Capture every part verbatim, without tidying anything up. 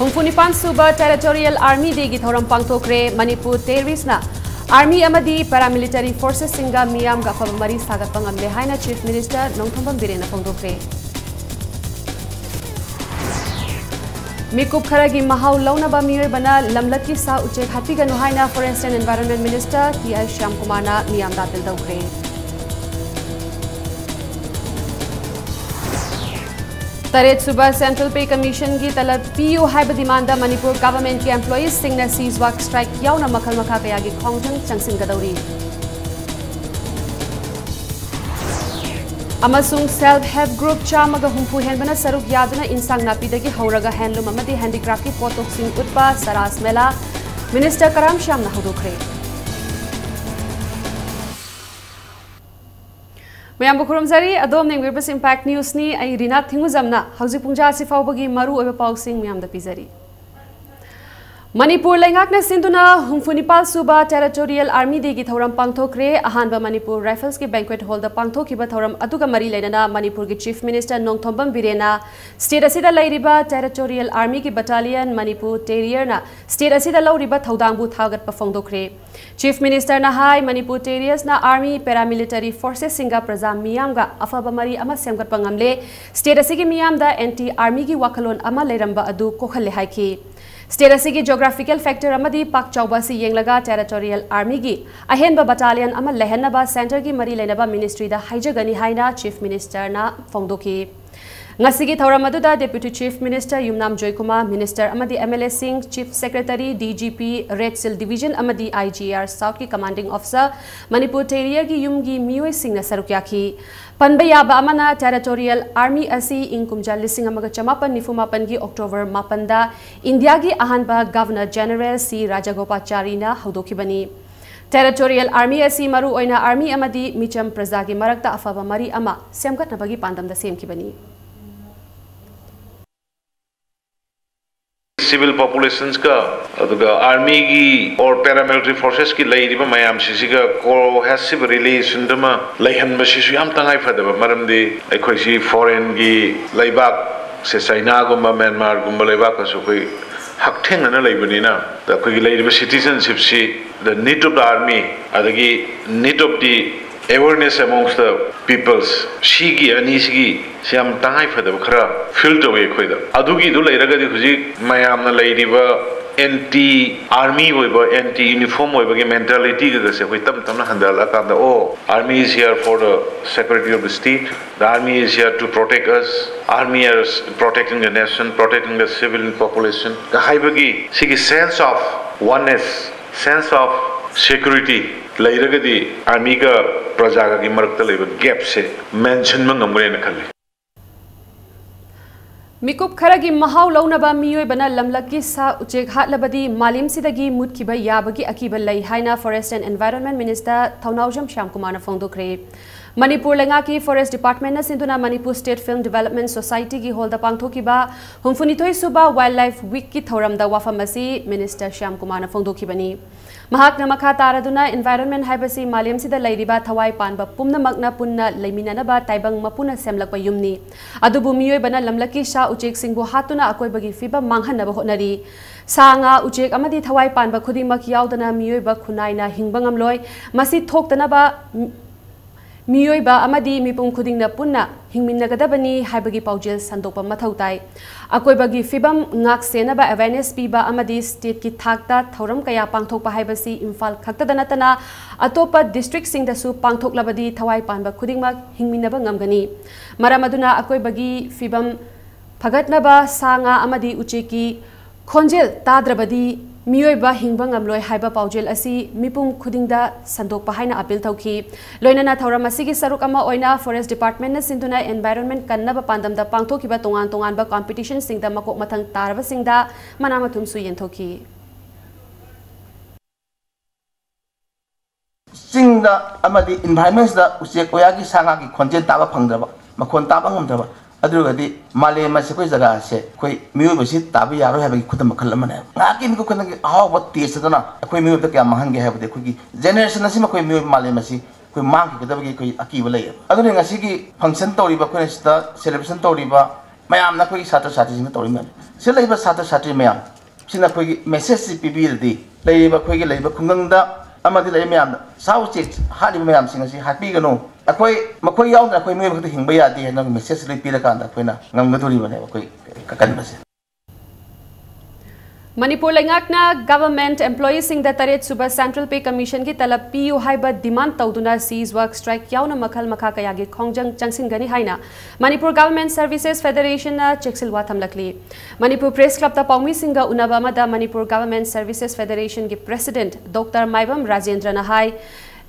ꯍꯨꯝꯐꯨ ꯅꯤꯄꯥꯟ ꯁꯨꯕ Territorial Army Dayꯒꯤ ꯊꯧꯔꯝ ꯄꯥꯡꯊꯣꯛꯈ꯭ꯔꯦ꯫ ꯃꯅꯤꯄꯨꯔ Terriers ꯅ Army ꯑꯃꯗꯤ Paramilitary Forcesꯁꯤꯡꯒ ꯃꯤꯌꯥꯝꯒ ꯑꯐꯕ ꯃꯔꯤ ꯁꯥꯒꯠꯄ ꯉꯝꯂꯦ ꯍꯥꯏꯅ Chief Minister ꯅꯣꯡꯊꯣꯝꯕꯝ ꯕꯤꯔꯦꯟꯅ ꯐꯣꯡꯗꯣꯛꯈ꯭ꯔꯦ꯫ ꯃꯤꯀꯨꯞ ꯈꯔꯒꯤ ꯃꯍꯥꯎ ꯂꯧꯅꯕ ꯃꯤꯑꯣꯏꯕꯅ ꯂꯝꯂꯛꯀꯤ ꯁꯥ ꯎꯆꯦꯛ ꯍꯥꯠꯄꯤꯒꯅꯨ ꯍꯥꯏꯅ Forest and Environment Minister T I ꯁ꯭ꯌꯥꯝꯀꯨꯃꯥꯔꯅ ꯃꯤꯌꯥꯝꯗ ꯑꯥꯄꯤꯜ ꯇꯧꯈ꯭ꯔꯦ꯫ ꯇꯔꯦꯠ ꯁꯨꯕ Central Pay Commissionꯒꯤ ꯇꯂꯕ ꯄꯤꯌꯨ ꯍꯥꯏꯕ demandꯗ ꯃꯅꯤꯄꯨꯔ governmentꯀꯤ employeesꯁꯤꯡꯅ cease work strike ꯌꯥꯎꯅ ꯃꯈꯜ ꯃꯈꯥ ꯀꯌꯥꯒꯤ ꯈꯣꯡꯊꯥꯡ ꯆꯪꯁꯤꯟꯒꯗꯧꯔꯤ꯫ ꯑꯃꯁꯨꯡ self help group ꯆꯥꯝꯃꯒ ꯍꯨꯝꯐꯨ ꯍꯦꯟꯕꯅ ꯁꯔꯨꯛ ꯌꯥꯗꯨꯅ ꯏꯟꯁꯥꯡ ꯅꯥꯄꯤꯗꯒꯤ ꯍꯧꯔꯒ handloom ꯑꯃꯗꯤ handicraftꯀꯤ ꯄꯣꯠꯊꯣꯛꯁꯤꯡ ꯎꯠꯄ ꯁꯔꯥꯁ ꯃꯦꯂꯥ Minister ꯀꯔꯥꯝ ꯁ꯭ꯌꯥꯝꯅ ꯍꯧꯗꯣꯛꯈ꯭ꯔꯦ꯫ ꯃꯌꯥꯝꯕꯨ ꯈꯨꯔꯨꯝꯖꯔꯤ꯫ ꯑꯗꯣꯝꯅ ꯌꯦꯡꯕꯤꯔꯤꯕꯁꯤ Impact Newsꯅꯤ꯫ ꯑꯩ ꯔꯤꯅꯥ ꯊꯤꯡꯉꯨꯖꯝꯅ ꯍꯧꯖꯤꯛ ꯄꯨꯡ ꯑꯁꯤ ꯐꯥꯎꯕꯒꯤ ꯃꯔꯨ ꯑꯣꯏꯕ ꯄꯥꯎꯁꯤꯡ ꯃꯌꯥꯝꯗ ꯄꯤꯖꯔꯤ꯫ ꯃꯅꯤꯄꯨꯔ ꯂꯩꯉꯥꯛꯅ ꯁꯤꯟꯗꯨꯅ ꯍꯨꯝꯐꯨ ꯅꯤꯄꯥꯟ ꯁꯨꯕ Territorial Army Dayꯒꯤ ꯊꯧꯔꯝ ꯄꯥꯡꯊꯣꯛꯈ꯭ꯔꯦ꯫ ꯑꯍꯥꯟꯕ ꯃꯅꯤꯄꯨꯔ Riflesꯀꯤ banquet hallꯗ ꯄꯥꯡꯊꯣꯛꯈꯤꯕ ꯊꯧꯔꯝ ꯑꯗꯨꯒ ꯃꯔꯤ ꯂꯩꯅꯅ ꯃꯅꯤꯄꯨꯔꯒꯤ Chief Minister ꯅꯣꯡꯊꯣꯝꯕꯝ ꯕꯤꯔꯦꯟꯅ state ꯑꯁꯤꯗ ꯂꯩꯔꯤꯕ Territorial Armyꯒꯤ battalion ꯃꯅꯤꯄꯨꯔ Terrierꯅ state ꯑꯁꯤꯗ ꯂꯧꯔꯤꯕ ꯊꯧꯗꯥꯡꯕꯨ ꯊꯥꯒꯠꯄ ꯐꯣꯡꯗꯣꯛꯈ꯭ꯔꯦ꯫ Chief Ministerꯅ ꯍꯥꯏ, ꯃꯅꯤꯄꯨꯔ Terriersꯅ Army, Paramilitary Forcesꯁꯤꯡꯒ ꯄ꯭ꯔꯖꯥ ꯃꯤꯌꯥꯝꯒ ꯑꯐꯕ ꯃꯔꯤ ꯑꯃ ꯁꯦꯝꯒꯠꯄ ꯉꯝꯂꯦ꯫ State ꯑꯁꯤꯒꯤ ꯃꯤꯌꯥꯝꯗ anti Armyꯒꯤ ꯋꯥꯈꯜꯂꯣꯟ ꯑꯃ ꯂꯩꯔꯝꯕ ꯑꯗꯨ ꯀꯣꯛꯍꯜꯂꯦ ꯍꯥꯏꯈꯤ꯫ State ꯑꯁꯤꯒꯤ geographical factor ꯑꯃꯗꯤ ꯄꯥꯛ ꯆꯥꯎꯕ ꯑꯁꯤ ꯌꯦꯡꯂꯒ Territorial Armyꯒꯤ ꯑꯍꯦꯟꯕ battalion ꯑꯃ ꯂꯩꯍꯟꯅꯕ centreꯒꯤ ꯃꯔꯤ ꯂꯩꯅꯕ ministryꯗ ꯍꯥꯏꯖꯒꯅꯤ ꯍꯥꯏꯅ Chief Ministerꯅ ꯐꯣꯡꯗꯣꯛꯈꯤ꯫ ꯉꯁꯤꯒꯤ ꯊꯧꯔꯝ ꯑꯗꯨꯗ Deputy Chief Minister ꯌꯨꯝꯅꯥꯝ ꯖꯣꯏꯀꯨꯃꯥꯔ, Minister ꯑꯃꯗꯤ MLAꯁꯤꯡ, Chief Secretary, DGP, Red Shield Division ꯑꯃꯗꯤ IGR Southꯀꯤ Commanding Officer, ꯃꯅꯤꯄꯨꯔ Terrierꯒꯤ ꯌꯨꯝꯒꯤ ꯃꯤꯑꯣꯏꯁꯤꯡꯅ ꯁꯔꯨꯛ ꯌꯥꯈꯤ꯫ ꯄꯟꯕ ꯌꯥꯕ ꯑꯃꯅ, Territorial Army ꯑꯁꯤ ꯏꯪ ꯀꯨꯝꯖꯥ ꯂꯤꯁꯤꯡ ꯑꯃꯒ ꯆꯃꯥꯄꯟ ꯅꯤꯐꯨ ꯃꯥꯄꯟꯒꯤ October ꯃꯥꯄꯟꯗ ꯏꯟꯗꯤꯌꯥꯒꯤ ꯑꯍꯥꯟꯕ Governor General ꯁꯤ ꯔꯥꯖꯒꯣꯄꯥꯆꯥꯔꯤꯅ ꯍꯧꯗꯣꯛꯈꯤꯕꯅꯤ꯫ Territorial Army ꯑꯁꯤ ꯃꯔꯨ ꯑꯣꯏꯅ army ꯑꯃꯗꯤ ꯃꯤꯆꯝ ꯄ꯭ꯔꯖꯥꯒꯤ ꯃꯔꯛꯇ ꯑꯐꯕ ꯃꯔꯤ ꯑꯃ ꯁꯦꯝꯒꯠꯅꯕꯒꯤ ꯄꯥꯟꯗꯝꯗ ꯁꯦꯝꯈꯤꯕꯅꯤ꯫ Civil populationsꯀ ꯑꯗꯨꯒ armyꯒꯤ or paramilitary forcesꯀꯤ ꯂꯩꯔꯤꯕ ꯃꯌꯥꯝꯁꯤꯡꯁꯤꯒ cohesive relationꯗꯨꯃ ꯂꯩꯍꯟꯕꯁꯤꯁꯨ ꯌꯥꯝ ꯇꯉꯥꯏ ꯐꯗꯕ, ꯃꯔꯝꯗꯤ ꯑꯩꯈꯣꯏꯁꯤ foreignꯒꯤ ꯂꯩꯕꯥꯛ ꯁꯦ ꯆꯥꯏꯅꯥꯒꯨꯝꯕ ꯃ꯭ꯌꯥꯟꯃꯥꯔꯒꯨꯝꯕ ꯂꯩꯕꯥꯛꯀꯁꯨ ꯑꯩꯈꯣꯏ ꯍꯛꯊꯦꯡꯅꯅ ꯂꯩꯕꯅꯤꯅ, ꯑꯩꯈꯣꯏꯒꯤ ꯂꯩꯔꯤꯕ citizenshipꯁꯤ, the need of the army ꯑꯗꯒꯤ need of the awareness amongst the peoples, ꯁꯤꯒꯤ ꯑꯅꯤꯁꯤꯒꯤ ꯁꯤ ꯌꯥꯝ ꯇꯉꯥꯏ ꯐꯗꯕ ꯈꯔ feel ꯇꯧꯋꯤ ꯑꯩꯈꯣꯏꯗ꯫ ꯑꯗꯨꯒꯤꯗꯨ ꯂꯩꯔꯒꯗꯤ ꯍꯧꯖꯤꯛ ꯃꯌꯥꯝꯅ ꯂꯩꯔꯤꯕ anti army ꯑꯣꯏꯕ, anti uniform ꯑꯣꯏꯕꯒꯤ mentalityꯒꯁꯦ ꯑꯩꯈꯣꯏ ꯇꯞ ꯇꯞꯅ ꯍꯟꯊꯍꯜꯂꯛꯑꯀꯥꯟꯗ, "Oh, army is here for the security of the state, the army is here to protect us, army is protecting the nation, protecting the civilian population" ꯍꯥꯏꯕꯒꯤ ꯁꯤꯒꯤ sense of oneness, sense of security ꯂꯩꯔꯒꯗꯤ ꯑꯥꯔꯃꯤꯒ ꯄ꯭ꯔꯖꯥꯒꯒꯤ ꯃꯔꯛꯇ ꯂꯩꯕ gapꯁꯦ ꯃꯦꯟꯁꯤꯟꯕ ꯉꯝꯒꯅꯦꯅ ꯈꯜꯂꯤ꯫ ꯃꯤꯀꯨꯞ ꯈꯔꯒꯤ ꯃꯍꯥꯎ ꯂꯧꯅꯕ ꯃꯤꯑꯣꯏꯕꯅ ꯂꯝꯂꯛꯀꯤ ꯁꯥ ꯎꯆꯦꯛ ꯍꯥꯠꯂꯕꯗꯤ ꯃꯥꯂꯦꯝꯁꯤꯗꯒꯤ ꯃꯨꯠꯈꯤꯕ ꯌꯥꯕꯒꯤ ꯑꯀꯤꯕ ꯂꯩ ꯍꯥꯏꯅ Forest and Environment Minister ꯊꯧꯅꯥꯎꯖꯝ ꯁ꯭ꯌꯥꯝꯀꯨꯃꯥꯔꯅ ꯐꯣꯡꯗꯣꯛꯈ꯭ꯔꯦ꯫ ꯃꯅꯤꯄꯨꯔ ꯂꯩꯉꯥꯛꯀꯤ Forest Departmentꯅ ꯁꯤꯟꯗꯨꯅ Manipur State Film Development Societyꯒꯤ ꯍꯣꯜꯗ ꯄꯥꯡꯊꯣꯛꯈꯤꯕ ꯍꯨꯝꯐꯨꯅꯤꯊꯣꯏ ꯁꯨꯕ Wildlife Weekꯀꯤ ꯊꯧꯔꯝꯗ ꯋꯥꯐꯝ ꯑꯁꯤ Minister ꯁ꯭ꯌꯥꯝꯀꯨꯃꯥꯔꯅ ꯐꯣꯡꯗꯣꯛꯈꯤꯕꯅꯤ꯫ ꯃꯍꯥꯛꯅ ꯃꯈꯥ ꯇꯥꯔꯗꯨꯅ environment ꯍꯥꯏꯕꯁꯤ ꯃꯥꯂꯦꯝꯁꯤꯗ ꯂꯩꯔꯤꯕ ꯊꯋꯥꯏ ꯄꯥꯟꯕ ꯄꯨꯝꯅꯃꯛꯅ ꯄꯨꯟꯅ ꯂꯩꯃꯤꯟꯅꯅꯕ ꯇꯥꯏꯕꯪ ꯃꯄꯨꯅ ꯁꯦꯝꯂꯛꯄ ꯌꯨꯝꯅꯤ꯫ ꯑꯗꯨꯕꯨ ꯃꯤꯑꯣꯏꯕꯅ ꯂꯝꯂꯛꯀꯤ ꯁꯥ ꯎꯆꯦꯛꯁꯤꯡꯕꯨ ꯍꯥꯠꯇꯨꯅ ꯑꯀꯣꯏꯕꯒꯤ ꯐꯤꯕꯝ ꯃꯥꯡꯍꯟꯅꯕ ꯍꯣꯠꯅꯔꯤ꯫ ꯁꯥ ꯉꯥ, ꯎꯆꯦꯛ ꯑꯃꯗꯤ ꯊꯋꯥꯏ ꯄꯥꯟꯕ ꯈꯨꯗꯤꯡꯃꯛ ꯌꯥꯎꯗꯅ ꯃꯤꯑꯣꯏꯕ ꯈꯨꯟꯅꯥꯏꯅ ꯍꯤꯡꯕ ꯉꯝꯂꯣꯏ꯫ ꯃꯁꯤ ꯊꯣꯛꯇꯅꯕ ꯃꯤꯑꯣꯏꯕ ꯑꯃꯗꯤ ꯃꯤꯄꯨꯝ ꯈꯨꯗꯤꯡꯅ ꯄꯨꯟꯅ ꯍꯤꯡꯃꯤꯟꯅꯒꯗꯕꯅꯤ ꯍꯥꯏꯕꯒꯤ ꯄꯥꯎꯖꯦꯜ ꯁꯟꯗꯣꯛꯄ ꯃꯊꯧ ꯇꯥꯏ꯫ ꯑꯀꯣꯏꯕꯒꯤ ꯐꯤꯕꯝ ꯉꯥꯛ ꯁꯦꯟꯅꯕ awareness ꯄꯤꯕ ꯑꯃꯗꯤ stateꯀꯤ ꯊꯥꯛꯇ ꯊꯧꯔꯝ ꯀꯌꯥ ꯄꯥꯡꯊꯣꯛꯄ ꯍꯥꯏꯕꯁꯤ ꯏꯝꯐꯥꯜ ꯈꯛꯇꯗ ꯅꯠꯇꯅ ꯑꯇꯣꯞꯄ districtꯁꯤꯡꯗꯁꯨ ꯄꯥꯡꯊꯣꯛꯂꯕꯗꯤ ꯊꯋꯥꯏ ꯄꯥꯟꯕ ꯈꯨꯗꯤꯡꯃꯛ ꯍꯤꯡꯃꯤꯟꯅꯕ ꯉꯝꯒꯅꯤ꯫ ꯃꯔꯝ ꯑꯗꯨꯅ ꯑꯀꯣꯏꯕꯒꯤ ꯐꯤꯕꯝ ꯐꯒꯠꯅꯕ ꯁꯥ ꯉꯥ ꯑꯃꯗꯤ ꯎꯆꯦꯛꯀꯤ ꯈꯣꯟꯖꯦꯜ ꯇꯥꯗ꯭ꯔꯕꯗꯤ ꯃꯤꯑꯣꯏꯕ ꯍꯤꯡꯕ ꯉꯝꯂꯣꯏ ꯍꯥꯏꯕ ꯄꯥꯎꯖꯦꯜ ꯑꯁꯤ ꯃꯤꯄꯨꯝ ꯈꯨꯗꯤꯡꯗ ꯁꯟꯗꯣꯛꯄ ꯍꯥꯏꯅ appeal ꯇꯧꯈꯤ꯫ ꯂꯣꯏꯅꯅ ꯊꯧꯔꯝ ꯑꯁꯤꯒꯤ ꯁꯔꯨꯛ ꯑꯃ ꯑꯣꯏꯅ Forest Departmentꯅ ꯁꯤꯟꯗꯨꯅ environment ꯀꯟꯅꯕ ꯄꯥꯟꯗꯝꯗ ꯄꯥꯡꯊꯣꯛꯈꯤꯕ ꯇꯣꯉꯥꯟ ꯇꯣꯉꯥꯟꯕ competitionꯁꯤꯡꯗ ꯃꯀꯣꯛ ꯃꯊꯪ ꯇꯥꯔꯕꯁꯤꯡꯗ ꯃꯅꯥ ꯃꯊꯨꯝꯁꯨ ꯌꯦꯟꯊꯣꯛꯈꯤ꯫ ꯆꯤꯡꯗ ꯑꯃꯗꯤ environmentꯁꯤꯗ ꯎꯆꯦꯛ ꯋꯥꯌꯥꯒꯤ ꯁꯥ ꯉꯥꯒꯤ ꯈꯣꯟꯖꯦꯜ ꯇꯥꯕ ꯐꯪꯗ꯭ꯔꯕ, ꯃꯈꯣꯟ ꯇꯥꯕ ꯉꯝꯗ꯭ꯔꯕ, ꯑꯗꯨ ꯑꯣꯏꯔꯒꯗꯤ ꯃꯥꯂꯦꯝ ꯑꯁꯤ ꯑꯩꯈꯣꯏ ꯖꯒꯥꯁꯦ ꯑꯩꯈꯣꯏ ꯃꯤꯑꯣꯏꯕꯁꯤ ꯇꯥꯕ ꯌꯥꯔꯣꯏ ꯍꯥꯏꯕꯒꯤ ꯈꯨꯗꯝ ꯃꯈꯜ ꯑꯃꯅꯦꯕ꯫ ꯉꯥꯏꯍꯥꯛꯀꯤ ꯃꯤꯀꯨꯞ ꯈꯨꯗꯤꯡꯒꯤ ꯑꯍꯥꯎꯕ taste ꯑꯗꯨꯅ ꯑꯩꯈꯣꯏ ꯃꯤꯑꯣꯏꯕꯗ ꯀꯌꯥ ꯃꯥꯡꯍꯟꯒꯦ ꯍꯥꯏꯕꯗꯤ ꯑꯩꯈꯣꯏꯒꯤ generation ꯑꯁꯤꯃ ꯑꯩꯈꯣꯏ ꯃꯤꯑꯣꯏꯕ ꯃꯥꯂꯦꯝ ꯑꯁꯤ ꯑꯩꯈꯣꯏ ꯃꯥꯡꯈꯤꯒꯗꯕꯒꯤ ꯑꯩꯈꯣꯏ ꯑꯀꯤꯕ ꯂꯩꯌꯦꯕ꯫ ꯑꯗꯨꯅ ꯉꯁꯤꯒꯤ function ꯇꯧꯔꯤꯕ, ꯑꯩꯈꯣꯏꯅ ꯁꯤꯗ celebration ꯇꯧꯔꯤꯕ ꯃꯌꯥꯝꯅ ꯑꯩꯈꯣꯏꯒꯤ ꯁꯥꯇ꯭ꯔ ꯁꯥꯇ꯭ꯔꯤꯁꯤꯡꯗ ꯇꯧꯔꯤ ꯃꯌꯥꯝ, ꯁꯤ ꯂꯩꯕ ꯁꯥꯇ꯭ꯔ ꯁꯥꯇ꯭ꯔꯤ ꯃꯌꯥꯝ ꯁꯤꯅ ꯑꯩꯈꯣꯏꯒꯤ ꯃꯦꯁꯦꯖꯁꯤ ꯄꯤꯕꯤꯔꯗꯤ, ꯂꯩꯔꯤꯕ ꯑꯩꯈꯣꯏꯒꯤ ꯂꯩꯔꯤꯕ ꯈꯨꯡꯒꯪꯗ ꯑꯃꯗꯤ ꯂꯩꯔꯤꯕ ꯃꯌꯥꯝꯗ, ꯆꯥꯎ ꯆꯦꯛ ꯍꯥꯠꯂꯤꯕ ꯃꯌꯥꯝꯁꯤꯡ ꯑꯁꯤ ꯍꯥꯠꯄꯤꯒꯅꯨ, ꯑꯩꯈꯣꯏ ꯃꯈꯣꯏ ꯌꯥꯎꯗꯅ ꯑꯩꯈꯣꯏ ꯃꯤꯑꯣꯏꯕ ꯈꯛꯇ ꯍꯤꯡꯕ ꯌꯥꯗꯦ ꯍꯥꯏꯅ ꯃꯦꯁꯦꯖ ꯑꯗꯨ ꯄꯤꯔꯀꯥꯟꯗ ꯑꯩꯈꯣꯏꯅ ꯉꯝꯒꯗꯣꯔꯤꯕꯅꯦꯕ ꯑꯩꯈꯣꯏ ꯑꯀꯟꯕꯁꯦ꯫ ꯃꯅꯤꯄꯨꯔ ꯂꯩꯉꯥꯛꯅ ꯒꯚꯔꯟꯃꯦꯟꯠ ꯑꯦꯝꯄ꯭ꯂꯣꯌꯤꯁꯤꯡꯗ ꯇꯔꯦꯠ ꯁꯨꯕ ꯁꯦꯟꯇ꯭ꯔꯦꯜ ꯄꯦ ꯀꯃꯤꯁꯟꯒꯤ ꯇꯂꯕ ꯄꯤꯌꯨ ꯍꯥꯏꯕ ꯗꯤꯃꯥꯟꯗ ꯇꯧꯗꯨꯅ ꯁꯤꯖ ꯋꯥꯛ ꯁ꯭ꯇ꯭ꯔꯥꯏꯛ ꯌꯥꯎꯅ ꯃꯈꯜ ꯃꯈꯥ ꯀꯌꯥꯒꯤ ꯈꯣꯡꯖꯪ ꯆꯪꯁꯤꯟꯒꯅꯤ ꯍꯥꯏꯅ ꯃꯅꯤꯄꯨꯔ ꯒꯚꯔꯟꯃꯦꯟꯠ ꯁꯔꯚꯤꯁꯦꯁ ꯐꯦꯗꯔꯦꯁꯟꯅ ꯆꯦꯛꯁꯤꯜꯋꯥ ꯊꯝꯂꯛꯂꯤ꯫ ꯃꯅꯤꯄꯨꯔ ꯄ꯭ꯔꯦꯁ ꯀ꯭ꯂꯕꯇ ꯄꯥꯎꯃꯤꯁꯤꯡꯒ ꯎꯅꯕ ꯑꯃꯗ ꯃꯅꯤꯄꯨꯔ ꯒꯚꯔꯟꯃꯦꯟꯠ ꯁꯔꯚꯤꯁꯦꯁ ꯐꯦꯗꯔꯦꯁꯟꯒꯤ ꯄ꯭ꯔꯦꯁꯤꯗꯦꯟꯠ ꯗꯣꯛꯇꯔ ꯃꯥꯏꯕꯝ ꯔꯥꯖꯦꯟꯗ꯭ꯔꯅ ꯍꯥꯏ,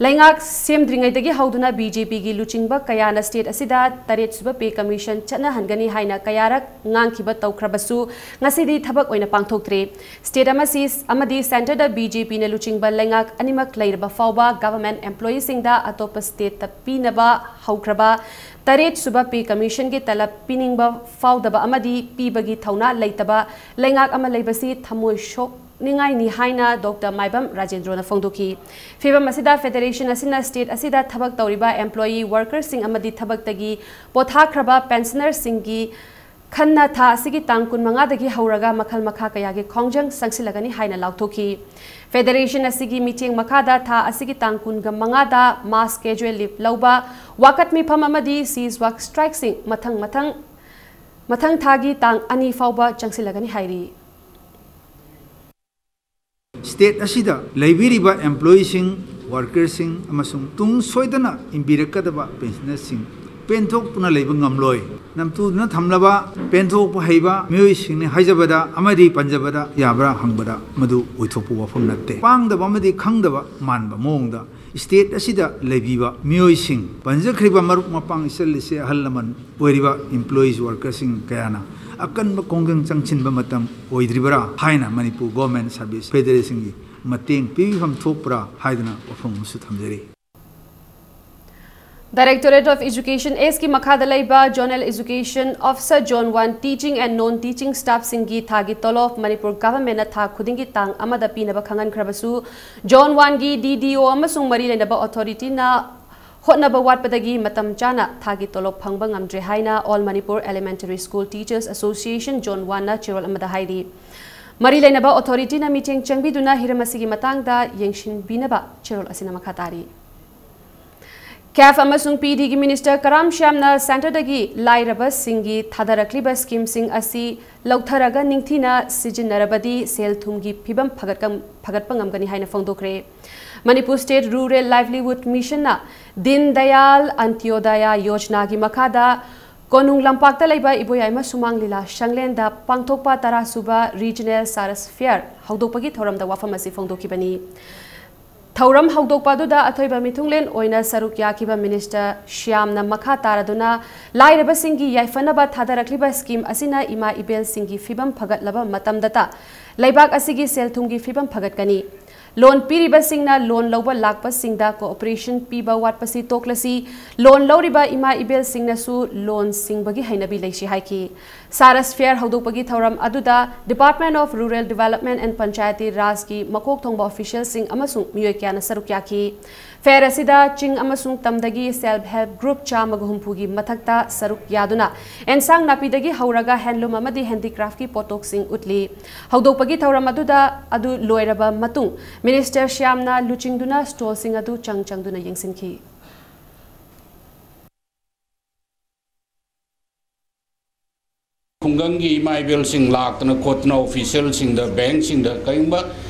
ꯂꯩꯉꯥꯛ ꯁꯦꯝꯗ꯭ꯔꯤꯉꯩꯗꯒꯤ ꯍꯧꯗꯨꯅ ꯕꯤ ꯖꯦ ꯄꯤꯒꯤ ꯂꯨꯆꯤꯡꯕ ꯀꯌꯥꯅ ꯁ꯭ꯇꯦꯠ ꯑꯁꯤꯗ ꯇꯔꯦꯠ ꯁꯨꯕ ꯄꯦ ꯀꯃꯤꯁꯟ ꯆꯠꯅꯍꯟꯒꯅꯤ ꯍꯥꯏꯅ ꯀꯌꯥꯔꯛ ꯉꯥꯡꯈꯤꯕ ꯇꯧꯈ꯭ꯔꯕꯁꯨ ꯉꯁꯤꯗꯤ ꯊꯕꯛ ꯑꯣꯏꯅ ꯄꯥꯡꯊꯣꯛꯇ꯭ꯔꯤ꯫ ꯁ꯭ꯇꯦꯠ ꯑꯃꯁꯤ ꯑꯃꯗꯤ ꯁꯦꯟꯇꯔꯗ ꯕꯤ ꯖꯦ ꯄꯤꯅ ꯂꯨꯆꯤꯡꯕ ꯂꯩꯉꯥꯛ ꯑꯅꯤꯃꯛ ꯂꯩꯔꯕ ꯐꯥꯎꯕ ꯒꯚꯔꯟꯃꯦꯟꯠ ꯑꯦꯝꯄ꯭ꯂꯣꯌꯤꯁꯤꯡꯗ ꯑꯇꯣꯞꯄ ꯁ꯭ꯇꯦꯠꯇ ꯄꯤꯅꯕ ꯍꯧꯈ꯭ꯔꯕ ꯇꯔꯦꯠ ꯁꯨꯕ ꯄꯦ ꯀꯃꯤꯁꯟꯒꯤ ꯇꯂꯕ ꯄꯤꯅꯤꯡꯕ ꯐꯥꯎꯗꯕ ꯑꯃꯗꯤ ꯄꯤꯕꯒꯤ ꯊꯧꯅꯥ ꯂꯩꯇꯕ ꯂꯩꯉꯥꯛ ꯑꯃ ꯂꯩꯕꯁꯤ ꯊꯃꯣꯏ ꯁꯣꯛꯅꯤꯡꯉꯥꯏꯅꯤ ꯍꯥꯏꯅ ꯗꯣꯛꯇꯔ ꯃꯥꯏꯕꯝ ꯔꯥꯖꯦꯟꯗ꯭ꯔꯣꯅ ꯐꯣꯡꯗꯣꯛꯈꯤ꯫ ꯐꯤꯕꯝ ꯑꯁꯤꯗ ꯐꯦꯗꯔꯦꯁꯟ ꯑꯁꯤꯅ ꯁ꯭ꯇꯦꯠ ꯑꯁꯤꯗ ꯊꯕꯛ ꯇꯧꯔꯤꯕ ꯑꯦꯝꯄ꯭ꯂꯣꯌꯤ ꯋꯥꯔꯀꯔꯁꯤꯡ ꯑꯃꯗꯤ ꯊꯕꯛꯇꯒꯤ ꯄꯣꯊꯥꯈ꯭ꯔꯕ ꯄꯦꯟꯁꯅꯔꯁꯤꯡꯒꯤ ꯈꯟꯅ ꯊꯥ ꯑꯁꯤꯒꯤ ꯇꯥꯡ ꯀꯨꯟꯃꯉꯥꯗꯒꯤ ꯍꯧꯔꯒ ꯃꯈꯜ ꯃꯈꯥ ꯀꯌꯥꯒꯤ ꯈꯣꯡꯖꯪ ꯆꯪꯁꯤꯜꯂꯒꯅꯤ ꯍꯥꯏꯅ ꯂꯥꯎꯊꯣꯛꯈꯤ꯫ ꯐꯦꯗꯔꯦꯁꯟ ꯑꯁꯤꯒꯤ ꯃꯤꯠꯌꯦꯡ ꯃꯈꯥꯗ ꯊꯥ ꯑꯁꯤꯒꯤ ꯇꯥꯡ ꯀꯨꯟꯒ ꯃꯉꯥꯗ ꯃꯥꯁ ꯀꯦꯖꯨꯋꯦꯜ ꯂꯤꯚ ꯂꯧꯕ, ꯋꯥꯀꯠ ꯃꯤꯐꯝ ꯑꯃꯗꯤ ꯁꯤꯖ ꯋꯥꯛ ꯁ꯭ꯇ꯭ꯔꯥꯏꯛꯁꯤꯡ ꯃꯊꯪ ꯃꯊꯪ ꯃꯊꯪ ꯊꯥꯒꯤ ꯇꯥꯡ ꯑꯅꯤ ꯐꯥꯎꯕ ꯆꯪꯁꯤꯜꯂꯒꯅꯤ ꯍꯥꯏꯔꯤ꯫ ꯁ꯭ꯇꯦꯠ ꯑꯁꯤꯗ ꯂꯩꯕꯤꯔꯤꯕ ꯑꯦꯝꯄ꯭ꯂꯣꯌꯤꯁꯤꯡ, ꯋꯥꯔꯀꯔꯁꯤꯡ ꯑꯃꯁꯨꯡ ꯇꯨꯡ ꯁꯣꯏꯗꯅ ꯏꯟꯕꯤꯔꯛꯀꯗꯕ ꯄꯦꯟꯁꯅꯔꯁꯤꯡ ꯄꯦꯟꯊꯣꯛꯇꯨꯅ ꯂꯩꯕ ꯉꯝꯂꯣꯏ꯫ ꯅꯝꯊꯨꯗꯨꯅ ꯊꯝꯂꯕ ꯄꯦꯟꯊꯣꯛꯄ ꯍꯩꯕ ꯃꯤꯑꯣꯏꯁꯤꯡꯅꯤ ꯍꯥꯏꯖꯕꯗ ꯑꯃꯗꯤ ꯄꯟꯖꯕꯗ ꯌꯥꯕ꯭ꯔꯥ ꯍꯪꯕꯗ ꯃꯗꯨ ꯑꯣꯏꯊꯣꯛꯄ ꯋꯥꯐꯝ ꯅꯠꯇꯦ꯫ ꯄꯥꯡꯗꯕ ꯑꯃꯗꯤ ꯈꯪꯗꯕ ꯃꯥꯟꯕ ꯃꯑꯣꯡꯗ ꯁ꯭ꯇꯦꯠ ꯑꯁꯤꯗ ꯂꯩꯕꯤꯕ ꯃꯤꯑꯣꯏꯁꯤꯡ, ꯄꯟꯖꯈ꯭ꯔꯤꯕ ꯃꯔꯨꯞ ꯃꯄꯥꯡ, ꯏꯆꯜ ꯏꯆꯦ, ꯑꯍꯜ ꯂꯃꯟ ꯑꯣꯏꯔꯤꯕ ꯑꯦꯝꯄ꯭ꯂꯣꯌꯤꯁ, ꯋꯥꯔꯀꯔꯁꯤꯡ ꯀꯌꯥꯅ ꯑꯀꯟꯕ ꯈꯣꯡꯖꯪ ꯆꯪꯁꯤꯟꯕ ꯃꯇꯝ ꯑꯣꯏꯗ꯭ꯔꯤꯕꯔꯥ ꯍꯥꯏꯅ ꯃꯅꯤꯄꯨꯔ ꯒꯣꯔꯃꯦꯟ ꯁꯔꯚꯤꯁ ꯐꯦꯗꯔꯦꯁꯟꯒꯤ ꯃꯇꯦꯡ ꯄꯤꯕꯤꯐꯝ ꯊꯣꯛꯄ꯭ꯔꯥ ꯍꯥꯏꯗꯨꯅ ꯋꯥꯐꯝ ꯑꯃꯁꯨ ꯊꯝꯖꯔꯤ꯫ Directorate of Education, ꯑꯦꯁꯀꯤ ꯃꯈꯥꯗ ꯂꯩꯕ Zonal Education Officer, Zone one, Teaching and Non Teaching Staffꯁꯤꯡꯒꯤ ꯊꯥꯒꯤ ꯇꯣꯂꯣꯞ ꯃꯅꯤꯄꯨꯔ ꯒꯚꯔꯟꯃꯦꯟꯠꯅ ꯊꯥ ꯈꯨꯗꯤꯡꯒꯤ ꯇꯥꯡ ꯑꯃꯗ ꯄꯤꯅꯕ ꯈꯪꯍꯟꯈ꯭ꯔꯕꯁꯨ, Zone oneꯒꯤ ꯗꯤ ꯗꯤ ꯑꯣ ꯑꯃꯁꯨꯡ ꯃꯔꯤ ꯂꯩꯅꯕ ꯑꯣꯊꯣꯔꯤꯇꯤꯅ ꯍꯣꯠꯅꯕ ꯋꯥꯠꯄꯗꯒꯤ ꯃꯇꯝ ꯆꯥꯅ ꯊꯥꯒꯤ ꯇꯣꯂꯣꯞ ꯐꯪꯕ ꯉꯝꯗ꯭ꯔꯦ ꯍꯥꯏꯅ All Manipur Elementary School Teachers Association Zone One ꯅ ꯆꯦꯔꯣꯜ ꯑꯃꯗ ꯍꯥꯏꯔꯤ꯫ ꯃꯔꯤ ꯂꯩꯅꯕ authority ꯅ ꯃꯤꯠꯌꯦꯡ ꯆꯪꯕꯤꯗꯨꯅ ꯍꯤꯔꯝ ꯑꯁꯤꯒꯤ ꯃꯇꯥꯡꯗ ꯌꯦꯡꯁꯤꯟꯕꯤꯅꯕ ꯆꯦꯔꯣꯜ ꯑꯁꯤꯅ ꯃꯈꯥ ꯇꯥꯔꯤ꯫ ꯀꯦꯐ ꯑꯃꯁꯨꯡ ꯄꯤ ꯗꯤꯒꯤ ꯃꯤꯅꯤꯁꯇꯔ ꯀꯔꯥꯝ ꯁ꯭ꯌꯥꯝꯅ ꯁꯦꯟꯇꯔꯗꯒꯤ ꯂꯥꯏꯔꯕꯁꯤꯡꯒꯤ ꯊꯥꯗꯔꯛꯂꯤꯕ ꯁ꯭ꯀꯤꯝꯁꯤꯡ ꯑꯁꯤ ꯂꯧꯊꯔꯒ ꯅꯤꯡꯊꯤꯅ ꯁꯤꯖꯤꯟꯅꯔꯕꯗꯤ ꯁꯦꯜ ꯊꯨꯝꯒꯤ ꯐꯤꯕꯝ ꯐꯒꯠꯀ-, ꯐꯒꯠꯄ ꯉꯝꯒꯅꯤ ꯍꯥꯏꯅ ꯐꯣꯡꯗꯣꯛꯈ꯭ꯔꯦ꯫ ꯃꯅꯤꯄꯨꯔ ꯁ꯭ꯇꯦꯠ ꯔꯨꯔꯦꯜ ꯂꯥꯏꯚꯂꯤꯍꯨꯗ ꯃꯤꯁꯟꯅ ꯗꯤꯟ ꯗꯌꯥꯜ ꯑꯟꯇ꯭ꯌꯣꯗꯌꯥ ꯌꯣꯖꯅꯥꯒꯤ ꯃꯈꯥꯗ ꯀꯣꯅꯨꯡ ꯂꯝꯄꯥꯛꯇ ꯂꯩꯕ ꯏꯕꯣꯌꯥꯏꯃ ꯁꯨꯃꯥꯡ ꯂꯤꯂꯥ ꯁꯪꯂꯦꯟꯗ ꯄꯥꯡꯊꯣꯛꯄ ꯇꯔꯥ ꯁꯨꯕ ꯔꯤꯖꯅꯦꯜ ꯁꯥꯔꯁ ꯐꯤꯌꯔ ꯍꯧꯗꯣꯛꯄꯒꯤ ꯊꯧꯔꯝꯗ ꯋꯥꯐꯝ ꯑꯁꯤ ꯐꯣꯡꯗꯣꯛꯈꯤꯕꯅꯤ꯫ ꯊꯧꯔꯝ ꯍꯧꯗꯣꯛꯄ ꯑꯗꯨꯗ ꯑꯊꯣꯏꯕ ꯃꯤꯊꯨꯡꯂꯦꯟ ꯑꯣꯏꯅ ꯁꯔꯨꯛ ꯌꯥꯈꯤꯕ ꯃꯤꯅꯤꯁꯇꯔ ꯁ꯭ꯌꯥꯝꯅ ꯃꯈꯥ ꯇꯥꯔꯗꯨꯅ ꯂꯥꯏꯔꯕꯁꯤꯡꯒꯤ ꯌꯥꯏꯐꯅꯕ ꯊꯥꯗꯔꯛꯂꯤꯕ ꯁ꯭ꯀꯤꯝ ꯑꯁꯤꯅ ꯏꯃꯥ ꯏꯕꯦꯜꯁꯤꯡꯒꯤ ꯐꯤꯕꯝ ꯐꯒꯠꯂꯕ ꯃꯇꯝꯗꯇ ꯂꯩꯕꯥꯛ ꯑꯁꯤꯒꯤ ꯁꯦꯜ ꯊꯨꯝꯒꯤ ꯐꯤꯕꯝ ꯐꯒꯠꯀꯅꯤ꯫ ꯂꯣꯟ ꯄꯤꯔꯤꯕꯁꯤꯡꯅ ꯂꯣꯟ ꯂꯧꯕ ꯂꯥꯛꯄꯁꯤꯡꯗ ꯀꯣꯑꯣꯄꯔꯦꯁꯟ ꯄꯤꯕ ꯋꯥꯠꯄꯁꯤ ꯇꯣꯛꯂꯁꯤ, ꯂꯣꯟ ꯂꯧꯔꯤꯕ ꯏꯃꯥ ꯏꯕꯦꯜꯁꯤꯡꯅꯁꯨ ꯂꯣꯟ ꯁꯤꯡꯕꯒꯤ ꯍꯩꯅꯕꯤ ꯂꯩꯁꯤ ꯍꯥꯏꯈꯤ꯫ ꯁꯥꯔꯁ ꯐꯤꯌꯔ ꯍꯧꯗꯣꯛꯄꯒꯤ ꯊꯧꯔꯝ ꯑꯗꯨꯗ Department of Rural Development and Panchayati Rajꯀꯤ ꯃꯀꯣꯛ ꯊꯣꯡꯕ ꯑꯣꯐꯤꯁꯤꯌꯦꯜꯁꯤꯡ ꯑꯃꯁꯨꯡ ꯃꯤꯑꯣꯏ ꯀꯌꯥꯅ ꯁꯔꯨꯛ ꯌꯥꯈꯤ꯫ ꯐꯦꯌꯔ ꯑꯁꯤꯗ ꯆꯤꯡ ꯑꯃꯁꯨꯡ ꯇꯝꯗꯒꯤ ꯁꯦꯜꯐ ꯍꯦꯜꯞ ꯒ꯭ꯔꯨꯞ ꯆꯥꯝꯃꯒ ꯍꯨꯝꯐꯨꯒꯤ ꯃꯊꯛꯇ ꯁꯔꯨꯛ ꯌꯥꯗꯨꯅ ꯑꯦꯟꯁꯥꯡ ꯅꯥꯄꯤꯗꯒꯤ ꯍꯧꯔꯒ ꯍꯦꯟꯂꯨꯝ ꯑꯃꯗꯤ ꯍꯦꯟꯗꯤꯀ꯭ꯔꯥꯐꯀꯤ ꯄꯣꯠꯊꯣꯛꯁꯤꯡ ꯎꯠꯂꯤ꯫ ꯍꯧꯗꯣꯛꯄꯒꯤ ꯊꯧꯔꯝ ꯑꯗꯨꯗ ꯑꯗꯨ ꯂꯣꯏꯔꯕ ꯃꯇꯨꯡ ꯃꯤꯅꯤꯁꯇꯔ ꯁ꯭ꯌꯥꯝꯅ ꯂꯨꯆꯤꯡꯗꯨꯅ ꯁ꯭ꯇꯣꯜꯁꯤꯡ ꯑꯗꯨ ꯆꯪ ꯆꯪꯗꯨꯅ ꯌꯦꯡꯁꯤꯟꯈꯤ꯫ ꯈꯨꯡꯒꯪꯒꯤ ꯏꯃꯥ ꯏꯕꯦꯜꯁꯤꯡ ꯂꯥꯛꯇꯅ ꯈꯣꯠꯇꯅ ꯑꯣꯐꯤꯁꯤꯌꯦꯜꯁꯤꯡꯗ, ꯕꯦꯡꯁꯤꯡꯗ, ꯀꯔꯤꯒꯨꯝꯕ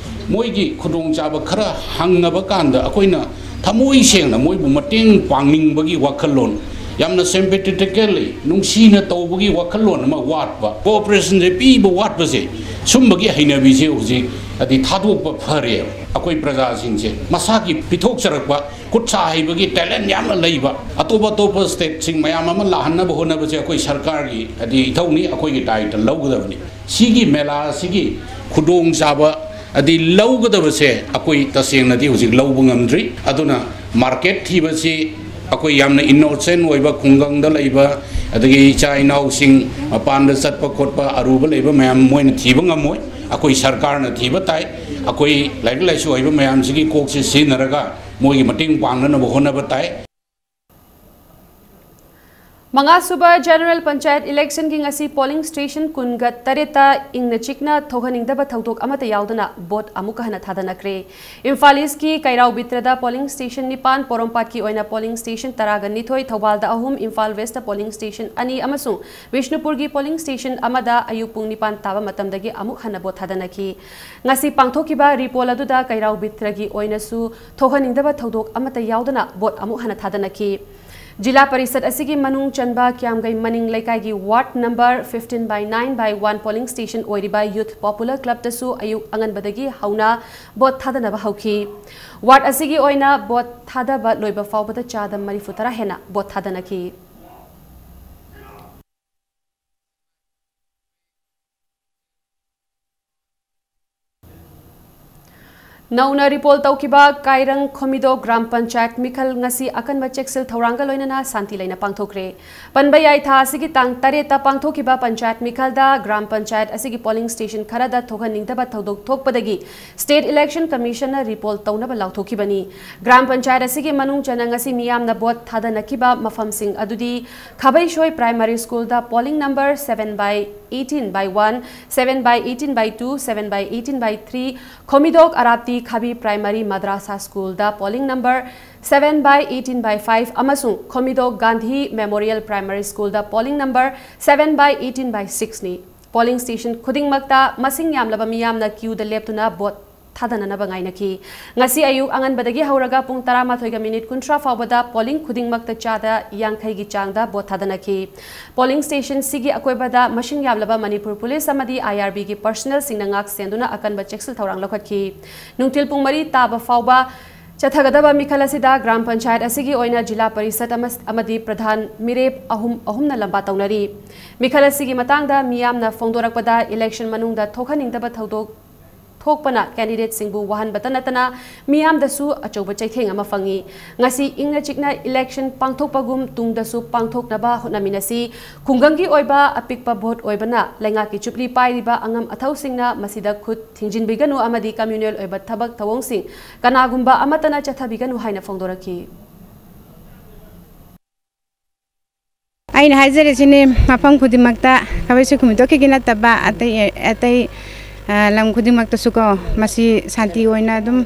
ꯃꯣꯏꯒꯤ ꯈꯨꯗꯣꯡꯆꯥꯕ ꯈꯔ ꯍꯪꯅꯕ ꯀꯥꯟꯗ ꯑꯩꯈꯣꯏꯅ ꯊꯃꯣꯏ ꯁꯦꯡꯅ ꯃꯣꯏꯕꯨ ꯃꯇꯦꯡ ꯄꯥꯡꯅꯤꯡꯕꯒꯤ ꯋꯥꯈꯜꯂꯣꯟ, ꯌꯥꯝꯅ sympathetically ꯅꯨꯡꯁꯤꯅ ꯇꯧꯕꯒꯤ ꯋꯥꯈꯜꯂꯣꯟ ꯑꯃ ꯋꯥꯠꯄ, ꯀꯣꯑꯣꯄꯔꯦꯁꯟꯁꯦ ꯄꯤꯕ ꯋꯥꯠꯄꯁꯦ, ꯁꯨꯝꯕꯒꯤ ꯍꯩꯅꯕꯤꯁꯦ ꯍꯧꯖꯤꯛ ꯍꯥꯏꯗꯤ ꯊꯥꯗꯣꯛꯄ ꯐꯔꯦꯕ꯫ ꯑꯩꯈꯣꯏ ꯄ꯭ꯔꯖꯥꯁꯤꯡꯁꯦ ꯃꯁꯥꯒꯤ ꯄꯤꯊꯣꯛꯆꯔꯛꯄ ꯈꯨꯠ ꯁꯥ ꯍꯩꯕꯒꯤ ꯇꯦꯂꯦꯟ ꯌꯥꯝꯅ ꯂꯩꯕ ꯑꯇꯣꯞ ꯑꯇꯣꯞꯄ ꯁ꯭ꯇꯦꯠꯁꯤꯡ ꯃꯌꯥꯝ ꯑꯃ ꯂꯥꯛꯍꯟꯅꯕ ꯍꯣꯠꯅꯕꯁꯦ ꯑꯩꯈꯣꯏ ꯁꯔꯀꯥꯔꯒꯤ ꯍꯥꯏꯗꯤ ꯏꯊꯧꯅꯤ, ꯑꯩꯈꯣꯏꯒꯤ ꯗꯥꯏꯇ ꯂꯧꯒꯗꯕꯅꯤ꯫ ꯁꯤꯒꯤ ꯃꯦꯂꯥ ꯑꯁꯤꯒꯤ ꯈꯨꯗꯣꯡꯆꯥꯕ ꯍꯥꯏꯗꯤ ꯂꯧꯒꯗꯕꯁꯦ ꯑꯩꯈꯣꯏ ꯇꯁꯦꯡꯅꯗꯤ ꯍꯧꯖꯤꯛ ꯂꯧꯕ ꯉꯝꯗ꯭ꯔꯤ꯫ ꯑꯗꯨꯅ ꯃꯥꯔꯀꯦꯠ ꯊꯤꯕꯁꯤ ꯑꯩꯈꯣꯏ ꯌꯥꯝꯅ ꯏꯅꯣꯁꯦꯟ ꯑꯣꯏꯕ ꯈꯨꯡꯒꯪꯗ ꯂꯩꯕ ꯑꯗꯒꯤ ꯏꯆꯥ ꯏꯅꯥꯎꯁꯤꯡ ꯃꯄꯥꯟꯗ ꯆꯠꯄ ꯈꯣꯠꯄ ꯑꯔꯨꯕ ꯂꯩꯕ ꯃꯌꯥꯝ ꯃꯣꯏꯅ ꯊꯤꯕ ꯉꯝꯃꯣꯏ꯫ ꯑꯩꯈꯣꯏ ꯁꯔꯀꯥꯔꯅ ꯊꯤꯕ ꯇꯥꯏ꯫ ꯑꯩꯈꯣꯏ ꯂꯥꯏꯔꯤꯛ ꯂꯥꯏꯁꯨ ꯍꯩꯕ ꯃꯌꯥꯝꯁꯤꯒꯤ ꯀꯣꯛꯁꯦ ꯁꯤꯖꯤꯟꯅꯔꯒ ꯃꯣꯏꯒꯤ ꯃꯇꯦꯡ ꯄꯥꯡꯅꯅꯕ ꯍꯣꯠꯅꯕ ꯇꯥꯏ꯫ ꯃꯉꯥꯁꯨꯕ General Panchayat Election ꯒꯤ ꯉꯁꯤ polling station ꯀꯨꯟꯒ ꯇꯔꯦꯠꯇ ꯏꯪꯅ ꯆꯤꯛꯅ ꯊꯣꯛꯍꯟꯅꯤꯡꯗꯕ ꯊꯧꯗꯣꯛ ꯑꯃꯠꯇ ꯌꯥꯎꯗꯅ vote ꯑꯃꯨꯛꯀ ꯍꯟꯅ ꯊꯥꯗꯅꯈ꯭ꯔꯦ꯫ ꯏꯝꯐꯥꯜ East ꯀꯤ ꯀꯩꯔꯥꯎ ꯕꯤꯇ꯭ꯔꯗ polling station ꯅꯤꯄꯥꯟ, ꯄꯣꯔꯣꯝꯄꯥꯠꯀꯤ ꯑꯣꯏꯅ polling station ꯇꯔꯥꯒ ꯅꯤꯊꯣꯏ, ꯊꯧꯕꯥꯜꯗ ꯑꯍꯨꯝ, ꯏꯝꯐꯥꯜ West ꯇ polling station ꯑꯅꯤ ꯑꯃꯁꯨꯡ ꯕꯤꯁꯅꯨꯄꯨꯔꯒꯤ polling station ꯑꯃꯗ ꯑꯌꯨꯛ ꯄꯨꯡ ꯅꯤꯄꯥꯟ ꯇꯥꯕ ꯃꯇꯝꯗꯒꯤ ꯑꯃꯨꯛ ꯍꯟꯅ vote ꯊꯥꯗꯅꯈꯤ꯫ ꯉꯁꯤ ꯄꯥꯡꯊꯣꯛꯈꯤꯕ repoll ꯑꯗꯨꯗ ꯀꯩꯔꯥꯎ ꯕꯤꯇ꯭ꯔꯒꯤ ꯑꯣꯏꯅꯁꯨ ꯊꯣꯛꯍꯟꯅꯤꯡꯗꯕ ꯊꯧꯗꯣꯛ ꯑꯃꯠꯇ ꯌꯥꯎꯗꯅ vote ꯑꯃꯨꯛ ꯍꯟꯅ ꯊꯥꯗꯅꯈꯤ꯫ ꯖꯤꯂꯥ ꯄꯔꯤꯁꯠ ꯑꯁꯤꯒꯤ ꯃꯅꯨꯡ ꯆꯟꯕ ꯀ꯭ꯌꯥꯝꯒꯩ ꯃꯅꯤꯡ ꯂꯩꯀꯥꯏꯒꯤ ward number fifteen by nine by one polling station ꯑꯣꯏꯔꯤꯕ Youth Popular Club ꯇꯁꯨ ꯑꯌꯨꯛ ꯑꯉꯟꯕꯗꯒꯤ ꯍꯧꯅ vote ꯊꯥꯗꯅꯕ ꯍꯧꯈꯤ꯫ Ward ꯑꯁꯤꯒꯤ ꯑꯣꯏꯅ vote ꯊꯥꯗꯕ ꯂꯣꯏꯕ ꯐꯥꯎꯕꯗ ꯆꯥꯗ ꯃꯔꯤꯐꯨ ꯇꯔꯥ ꯍꯦꯟꯅ vote ꯊꯥꯗꯅꯈꯤ꯫ ꯅꯧꯅ repoll ꯇꯧꯈꯤꯕ ꯀꯥꯏꯔꯪ ꯈꯣꯃꯤꯗꯣ ꯒ꯭ꯔꯥꯝ ꯄꯟꯆꯥꯌꯠ ꯃꯤꯈꯜ ꯉꯁꯤ ꯑꯀꯟꯕ ꯆꯦꯛꯁꯤꯜ ꯊꯧꯔꯥꯡꯒ ꯂꯣꯏꯅꯅ ꯁꯥꯟꯇꯤ ꯂꯩꯅ ꯄꯥꯡꯊꯣꯛꯈ꯭ꯔꯦ꯫ ꯄꯟꯕ ꯌꯥꯏ, ꯊꯥ ꯑꯁꯤꯒꯤ ꯇꯥꯡ ꯇꯔꯦꯠꯇ ꯄꯥꯡꯊꯣꯛꯈꯤꯕ ꯄꯟꯆꯥꯌꯠ ꯃꯤꯈꯜꯗ ꯒ꯭ꯔꯥꯝ ꯄꯟꯆꯥꯌꯠ ꯑꯁꯤꯒꯤ polling station ꯈꯔꯗ ꯊꯣꯛꯍꯟꯅꯤꯡꯗꯕ ꯊꯧꯗꯣꯛ ꯊꯣꯛꯄꯗꯒꯤ State Election Commission ꯅ repoll ꯇꯧꯅꯕ ꯂꯥꯎꯊꯣꯛꯈꯤꯕꯅꯤ꯫ ꯒ꯭ꯔꯥꯝ ꯄꯟꯆꯥꯌꯠ ꯑꯁꯤꯒꯤ ꯃꯅꯨꯡ ꯆꯟꯅ ꯉꯁꯤ ꯃꯤꯌꯥꯝꯅ vote ꯊꯥꯗꯅꯈꯤꯕ ꯃꯐꯝꯁꯤꯡ ꯑꯗꯨꯗꯤ ꯈꯥꯕꯩꯁꯣꯏ Primary School the polling number seven by eighteen by one, seven by eighteen by two, seven by eighteen by three, ꯈꯣꯃꯤꯗꯣꯛ ꯑꯔꯥꯞꯇꯤ ꯈꯥꯕꯤ Primary Madrasa School the polling number seven by eighteen by five ꯑꯃꯁꯨꯡ ꯈꯣꯃꯤꯗꯣꯛ Gandhi Memorial Primary School the polling number seven by eighteen by six ꯅꯤ꯫ Polling station ꯈꯨꯗꯤꯡꯃꯛꯇ ꯃꯁꯤꯡ ꯌꯥꯝꯂꯕ ꯃꯤꯌꯥꯝꯅ queue ꯗ ꯂꯦꯞꯇꯨꯅ vote ꯊꯥꯗꯅꯅꯕ ꯉꯥꯏꯅꯈꯤ꯫ ꯉꯁꯤ ꯑꯌꯨꯛ ꯑꯉꯟꯕꯗꯒꯤ ꯍꯧꯔꯒ ꯄꯨꯡ ꯇꯔꯥꯃꯥꯊꯣꯏꯒ minute ꯀꯨꯟꯊ꯭ꯔꯥ ꯐꯥꯎꯕꯗ polling ꯈꯨꯗꯤꯡꯃꯛꯇ ꯆꯥꯗ ꯌꯥꯡꯈꯩꯒꯤ ꯆꯥꯡꯗ vote ꯊꯥꯗꯅꯈꯤ꯫ Polling station ꯁꯤꯒꯤ ꯑꯀꯣꯏꯕꯗ ꯃꯁꯤꯡ ꯌꯥꯝꯂꯕ ꯃꯅꯤꯄꯨꯔ police ꯑꯃꯗꯤ I R B ꯒꯤ personnel ꯁꯤꯡꯅ ꯉꯥꯛ ꯁꯦꯟꯗꯨꯅ ꯑꯀꯟꯕ ꯆꯦꯛꯁꯤꯜ ꯊꯧꯔꯥꯡ ꯂꯧꯈꯠꯈꯤ꯫ ꯅꯨꯡꯊꯤꯜ ꯄꯨꯡ ꯃꯔꯤ ꯇꯥꯕ ꯐꯥꯎꯕ ꯆꯠꯊꯒꯗꯕ ꯃꯤꯈꯜ ꯑꯁꯤꯗ ꯒ꯭ꯔꯥꯝ ꯄꯟꯆꯥꯌꯠ ꯑꯁꯤꯒꯤ ꯑꯣꯏꯅ ꯖꯤꯂꯥ ꯄꯔꯤꯁꯠ ꯑꯃ-, ꯑꯃꯗꯤ ꯄ꯭ꯔꯙꯥꯟ ꯃꯤꯔꯦꯞ ꯑꯍꯨꯝ, ꯑꯍꯨꯝꯅ ꯂꯝꯕꯥ ꯇꯧꯅꯔꯤ꯫ ꯃꯤꯈꯜ ꯑꯁꯤꯒꯤ ꯃꯇꯥꯡꯗ ꯃꯤꯌꯥꯝꯅ ꯐꯣꯡꯗꯣꯔꯛꯄꯗ election ꯃꯅꯨꯡꯗ ꯊꯣꯛꯍꯟꯅꯤꯡꯗꯕ ꯊꯧꯗꯣꯛ ꯊꯣꯛꯄꯅ candidate ꯁꯤꯡꯕꯨ ꯋꯥꯍꯟꯕꯇ ꯅꯠꯇꯅ ꯃꯤꯌꯥꯝꯗꯁꯨ ꯑꯆꯧꯕ ꯆꯩꯊꯦꯡ ꯑꯃ ꯐꯪꯉꯤ꯫ ꯉꯁꯤ ꯏꯪꯅ ꯆꯤꯛꯅ election ꯄꯥꯡꯊꯣꯛꯄꯒꯨꯝ ꯇꯨꯡꯗꯁꯨ ꯄꯥꯡꯊꯣꯛꯅꯕ ꯍꯣꯠꯅꯃꯤꯟꯅꯁꯤ꯫ ꯈꯨꯡꯒꯪꯒꯤ ꯑꯣꯏꯕ ꯑꯄꯤꯛꯄ vote ꯑꯣꯏꯕꯅ ꯂꯩꯉꯥꯛꯀꯤ ꯆꯨꯞꯂꯤ ꯄꯥꯏꯔꯤꯕ ꯑꯉꯝ ꯑꯊꯧꯁꯤꯡꯅ ꯃꯁꯤꯗ ꯈꯨꯠ ꯊꯤꯡꯖꯤꯟꯕꯤꯒꯅꯨ ꯑꯃꯗꯤ communal ꯑꯣꯏꯕ ꯊꯕꯛ ꯊꯧꯑꯣꯡꯁꯤꯡ ꯀꯅꯥꯒꯨꯝꯕ ꯑꯃꯠꯇꯅ ꯆꯠꯊꯕꯤꯒꯅꯨ ꯍꯥꯏꯅ ꯐꯣꯡꯗꯣꯔꯛꯈꯤ꯫ ꯑꯩꯅ ꯍꯥꯏꯖꯔꯤꯁꯤꯅꯤ, ꯃꯐꯝ ꯈꯨꯗꯤꯡꯃꯛꯇ ꯈꯥꯕꯩ ꯁꯤꯈꯨꯝ ꯊꯣꯛꯈꯤꯒꯤ ꯅꯠꯇꯕ, ꯑꯇꯩ ꯑꯇꯩ, ꯑ, ꯂꯝ ꯈꯨꯗꯤꯡꯃꯛꯇꯁꯨꯀꯣ, ꯃꯁꯤ ꯁꯥꯟꯇꯤ ꯑꯣꯏꯅ ꯑꯗꯨꯝ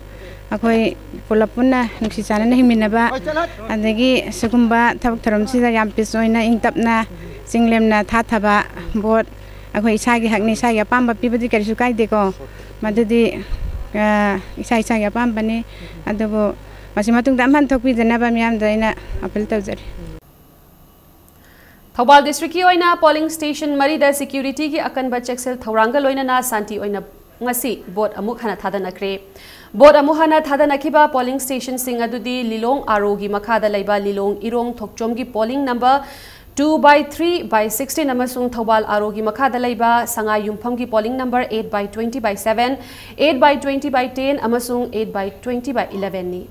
ꯑꯩꯈꯣꯏ ꯄꯨꯂꯞ ꯄꯨꯟꯅ ꯅꯨꯡꯁꯤ ꯆꯥꯟꯅꯅ ꯍꯤꯡꯃꯤꯟꯅꯕ, ꯑꯗꯒꯤ ꯁꯤꯒꯨꯝꯕ ꯊꯕꯛ ꯊꯧꯔꯝꯁꯤꯗ ꯌꯥꯝ ꯄꯤꯁ ꯑꯣꯏꯅ, ꯏꯪ ꯇꯞꯅ, ꯆꯤꯡ ꯂꯦꯝꯅ ꯊꯥꯊꯕ꯫ ꯚꯣꯠ ꯑꯩꯈꯣꯏ ꯏꯁꯥꯒꯤ ꯍꯛꯅꯤ, ꯏꯁꯥꯒꯤ ꯑꯄꯥꯝꯕ ꯄꯤꯕꯗꯤ ꯀꯔꯤꯁꯨ ꯀꯥꯏꯗꯦꯀꯣ, ꯃꯗꯨꯗꯤ, ꯑ, ꯏꯁꯥ ꯏꯁꯥꯒꯤ ꯑꯄꯥꯝꯕꯅꯤ꯫ ꯑꯗꯨꯕꯨ ꯃꯁꯤ ꯃꯇꯨꯡꯗ ꯑꯃ ꯍꯟꯅ ꯊꯣꯛꯄꯤꯗꯅꯕ ꯃꯤꯌꯥꯝꯗ ꯑꯩꯅ ꯑꯥꯄꯤꯜ ꯇꯧꯖꯔꯤ꯫ ꯊꯧꯕꯥꯜ ꯗꯤꯁꯇ꯭ꯔꯤꯛꯀꯤ ꯑꯣꯏꯅ ꯄꯣꯂꯤꯡ ꯁ꯭ꯇꯦꯁꯟ ꯃꯔꯤꯗ ꯁꯦꯀ꯭ꯌꯨꯔꯤꯇꯤꯒꯤ ꯑꯀꯟꯕ ꯆꯦꯛꯁꯤꯜ ꯊꯧꯔꯥꯡꯒ ꯂꯣꯏꯅꯅ ꯁꯥꯟꯇꯤ ꯑꯣꯏꯅ ꯉꯁꯤ ꯚꯣꯠ ꯑꯃꯨꯛ ꯍꯟꯅ ꯊꯥꯗꯅꯈ꯭ꯔꯦ꯫ ꯚꯣꯠ ꯑꯃꯨꯛ ꯍꯟꯅ ꯊꯥꯗꯅꯈꯤꯕ ꯄꯣꯂꯤꯡ ꯁ꯭ꯇꯦꯁꯟꯁꯤꯡ ꯑꯗꯨꯗꯤ ꯂꯤꯂꯣꯡ ꯑꯥꯔ ꯑꯣꯒꯤ ꯃꯈꯥꯗ ꯂꯩꯕ ꯂꯤꯂꯣꯡ ꯏꯔꯣꯡ ꯊꯣꯛꯆꯣꯝꯒꯤ polling number two by three by sixteen ꯑꯃꯁꯨꯡ ꯊꯧꯕꯥꯜ ꯑꯥꯔ ꯑꯣꯒꯤ ꯃꯈꯥꯗ ꯂꯩꯕ ꯁꯉꯥꯏ ꯌꯨꯝꯐꯝꯒꯤ polling number eight by twenty by seven, eight by twenty by ten ꯑꯃꯁꯨꯡ eight by twenty by elevenꯅꯤ꯫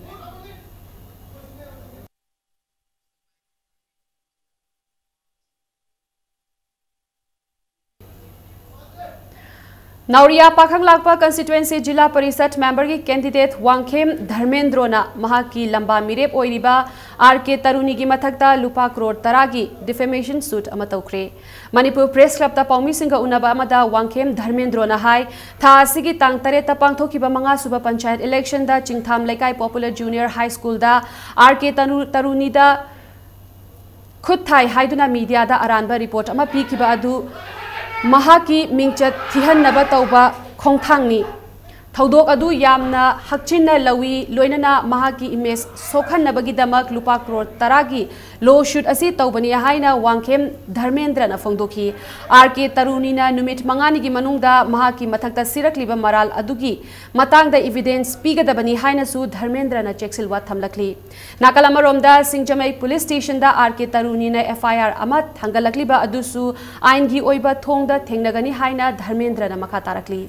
ꯅꯥꯎꯔꯤꯌꯥ ꯄꯥꯈꯪ ꯂꯥꯛꯄ ꯀꯟꯁꯇꯤꯇ꯭ꯋꯦꯟꯁꯤ ꯖꯤꯂꯥ ꯄꯔꯤꯁꯠ ꯃꯦꯝꯕꯔꯒꯤ ꯀꯦꯟꯗꯤꯗꯦꯠ ꯋꯥꯡꯈꯦꯝ ꯙꯔꯃꯦꯟꯗ꯭ꯔꯣꯅ ꯃꯍꯥꯛꯀꯤ ꯂꯝꯕꯥ ꯃꯤꯔꯦꯞ ꯑꯣꯏꯔꯤꯕ ꯑꯥꯔ ꯀꯦ ꯇꯔꯨꯅꯤꯒꯤ ꯃꯊꯛꯇ ꯂꯨꯄꯥ ꯀ꯭ꯔꯣꯔ ꯇꯔꯥꯒꯤ ꯗꯤꯐꯦꯃꯦꯁꯟ ꯁꯨꯠ ꯑꯃ ꯇꯧꯈ꯭ꯔꯦ꯫ ꯃꯅꯤꯄꯨꯔ ꯄ꯭ꯔꯦꯁ ꯀ꯭ꯂꯕꯇ ꯄꯥꯎꯃꯤꯁꯤꯡꯒ ꯎꯅꯕ ꯑꯃꯗ ꯋꯥꯡꯈꯦꯝ ꯙꯔꯃꯦꯟꯗ꯭ꯔꯣꯅ ꯍꯥꯏ, ꯊꯥ ꯑꯁꯤꯒꯤ ꯇꯥꯡ ꯇꯔꯦꯠꯇ ꯄꯥꯡꯊꯣꯛꯈꯤꯕ ꯃꯉꯥꯁꯨꯕ ꯄꯟꯆꯥꯌꯠ ꯏꯂꯦꯛꯁꯟꯗ ꯆꯤꯡꯊꯥꯝ ꯂꯩꯀꯥꯏ ꯄꯣꯄꯨꯂꯔ ꯖꯨꯅꯤꯌꯔ ꯍꯥꯏ ꯁ꯭ꯀꯨꯜꯗ ꯑꯥꯔ ꯀꯦ ꯇꯔꯨ-, ꯇꯔꯨꯅꯤꯗ ꯈꯨꯠ ꯊꯥꯏ ꯍꯥꯏꯗꯨꯅ ꯃꯤꯗꯤꯌꯥꯗ ꯑꯔꯥꯟꯕ ꯔꯤꯄꯣꯔꯠ ꯑꯃ ꯄꯤꯈꯤꯕ ꯑꯗꯨ ꯃꯍꯥꯛꯀꯤ ꯃꯤꯡꯆꯠ ꯊꯤꯍꯟꯅꯕ ꯇꯧꯕ ꯈꯣꯡꯊꯥꯡꯅꯤ꯫ ꯊꯧꯗꯣꯛ ꯑꯗꯨ ꯌꯥꯝꯅ ꯍꯛꯆꯤꯟꯅ ꯂꯧꯏ, ꯂꯣꯏꯅꯅ ꯃꯍꯥꯛꯀꯤ ꯏꯃꯦꯖ ꯁꯣꯛꯍꯟꯅꯕꯒꯤꯗꯃꯛ ꯂꯨꯄꯥ ꯀ꯭ꯔꯣꯔ ꯇꯔꯥꯒꯤ ꯂꯣ ꯁꯨꯠ ꯑꯁꯤ ꯇꯧꯕꯅꯤ ꯍꯥꯏꯅ ꯋꯥꯡꯈꯦꯝ ꯙꯔꯃꯦꯟꯗ꯭ꯔꯅ ꯐꯣꯡꯗꯣꯛꯈꯤ꯫ ꯑꯥꯔ ꯀꯦ ꯇꯔꯨꯅꯤꯅ ꯅꯨꯃꯤꯠ ꯃꯉꯥꯅꯤꯒꯤ ꯃꯅꯨꯡꯗ ꯃꯍꯥꯛꯀꯤ ꯃꯊꯛꯇ ꯁꯤꯔꯛꯂꯤꯕ ꯃꯔꯥꯜ ꯑꯗꯨꯒꯤ ꯃꯇꯥꯡꯗ ꯏꯚꯤꯗꯦꯟꯁ ꯄꯤꯒꯗꯕꯅꯤ ꯍꯥꯏꯅꯁꯨ ꯙꯔꯃꯦꯟꯗ꯭ꯔꯅ ꯆꯦꯛꯁꯤꯜꯋꯥ ꯊꯝꯂꯛꯂꯤ꯫ ꯅꯥꯀꯜ ꯑꯃꯔꯣꯝꯗ, ꯁꯤꯡꯖꯃꯩ ꯄꯨꯂꯤꯁ ꯁ꯭ꯇꯦꯁꯟꯗ ꯑꯥꯔ ꯀꯦ ꯇꯔꯨꯅꯤꯅ ꯑꯦꯐ ꯑꯥꯏ ꯑꯥꯔ ꯑꯃ ꯊꯥꯡꯒꯠꯂꯛꯂꯤꯕ ꯑꯗꯨꯁꯨ ꯑꯥꯏꯟꯒꯤ ꯑꯣꯏꯕ ꯊꯣꯡꯗ ꯊꯦꯡꯅꯒꯅꯤ ꯍꯥꯏꯅ ꯙꯔꯃꯦꯟꯗ꯭ꯔꯅ ꯃꯈꯥ ꯇꯥꯔꯛꯂꯤ꯫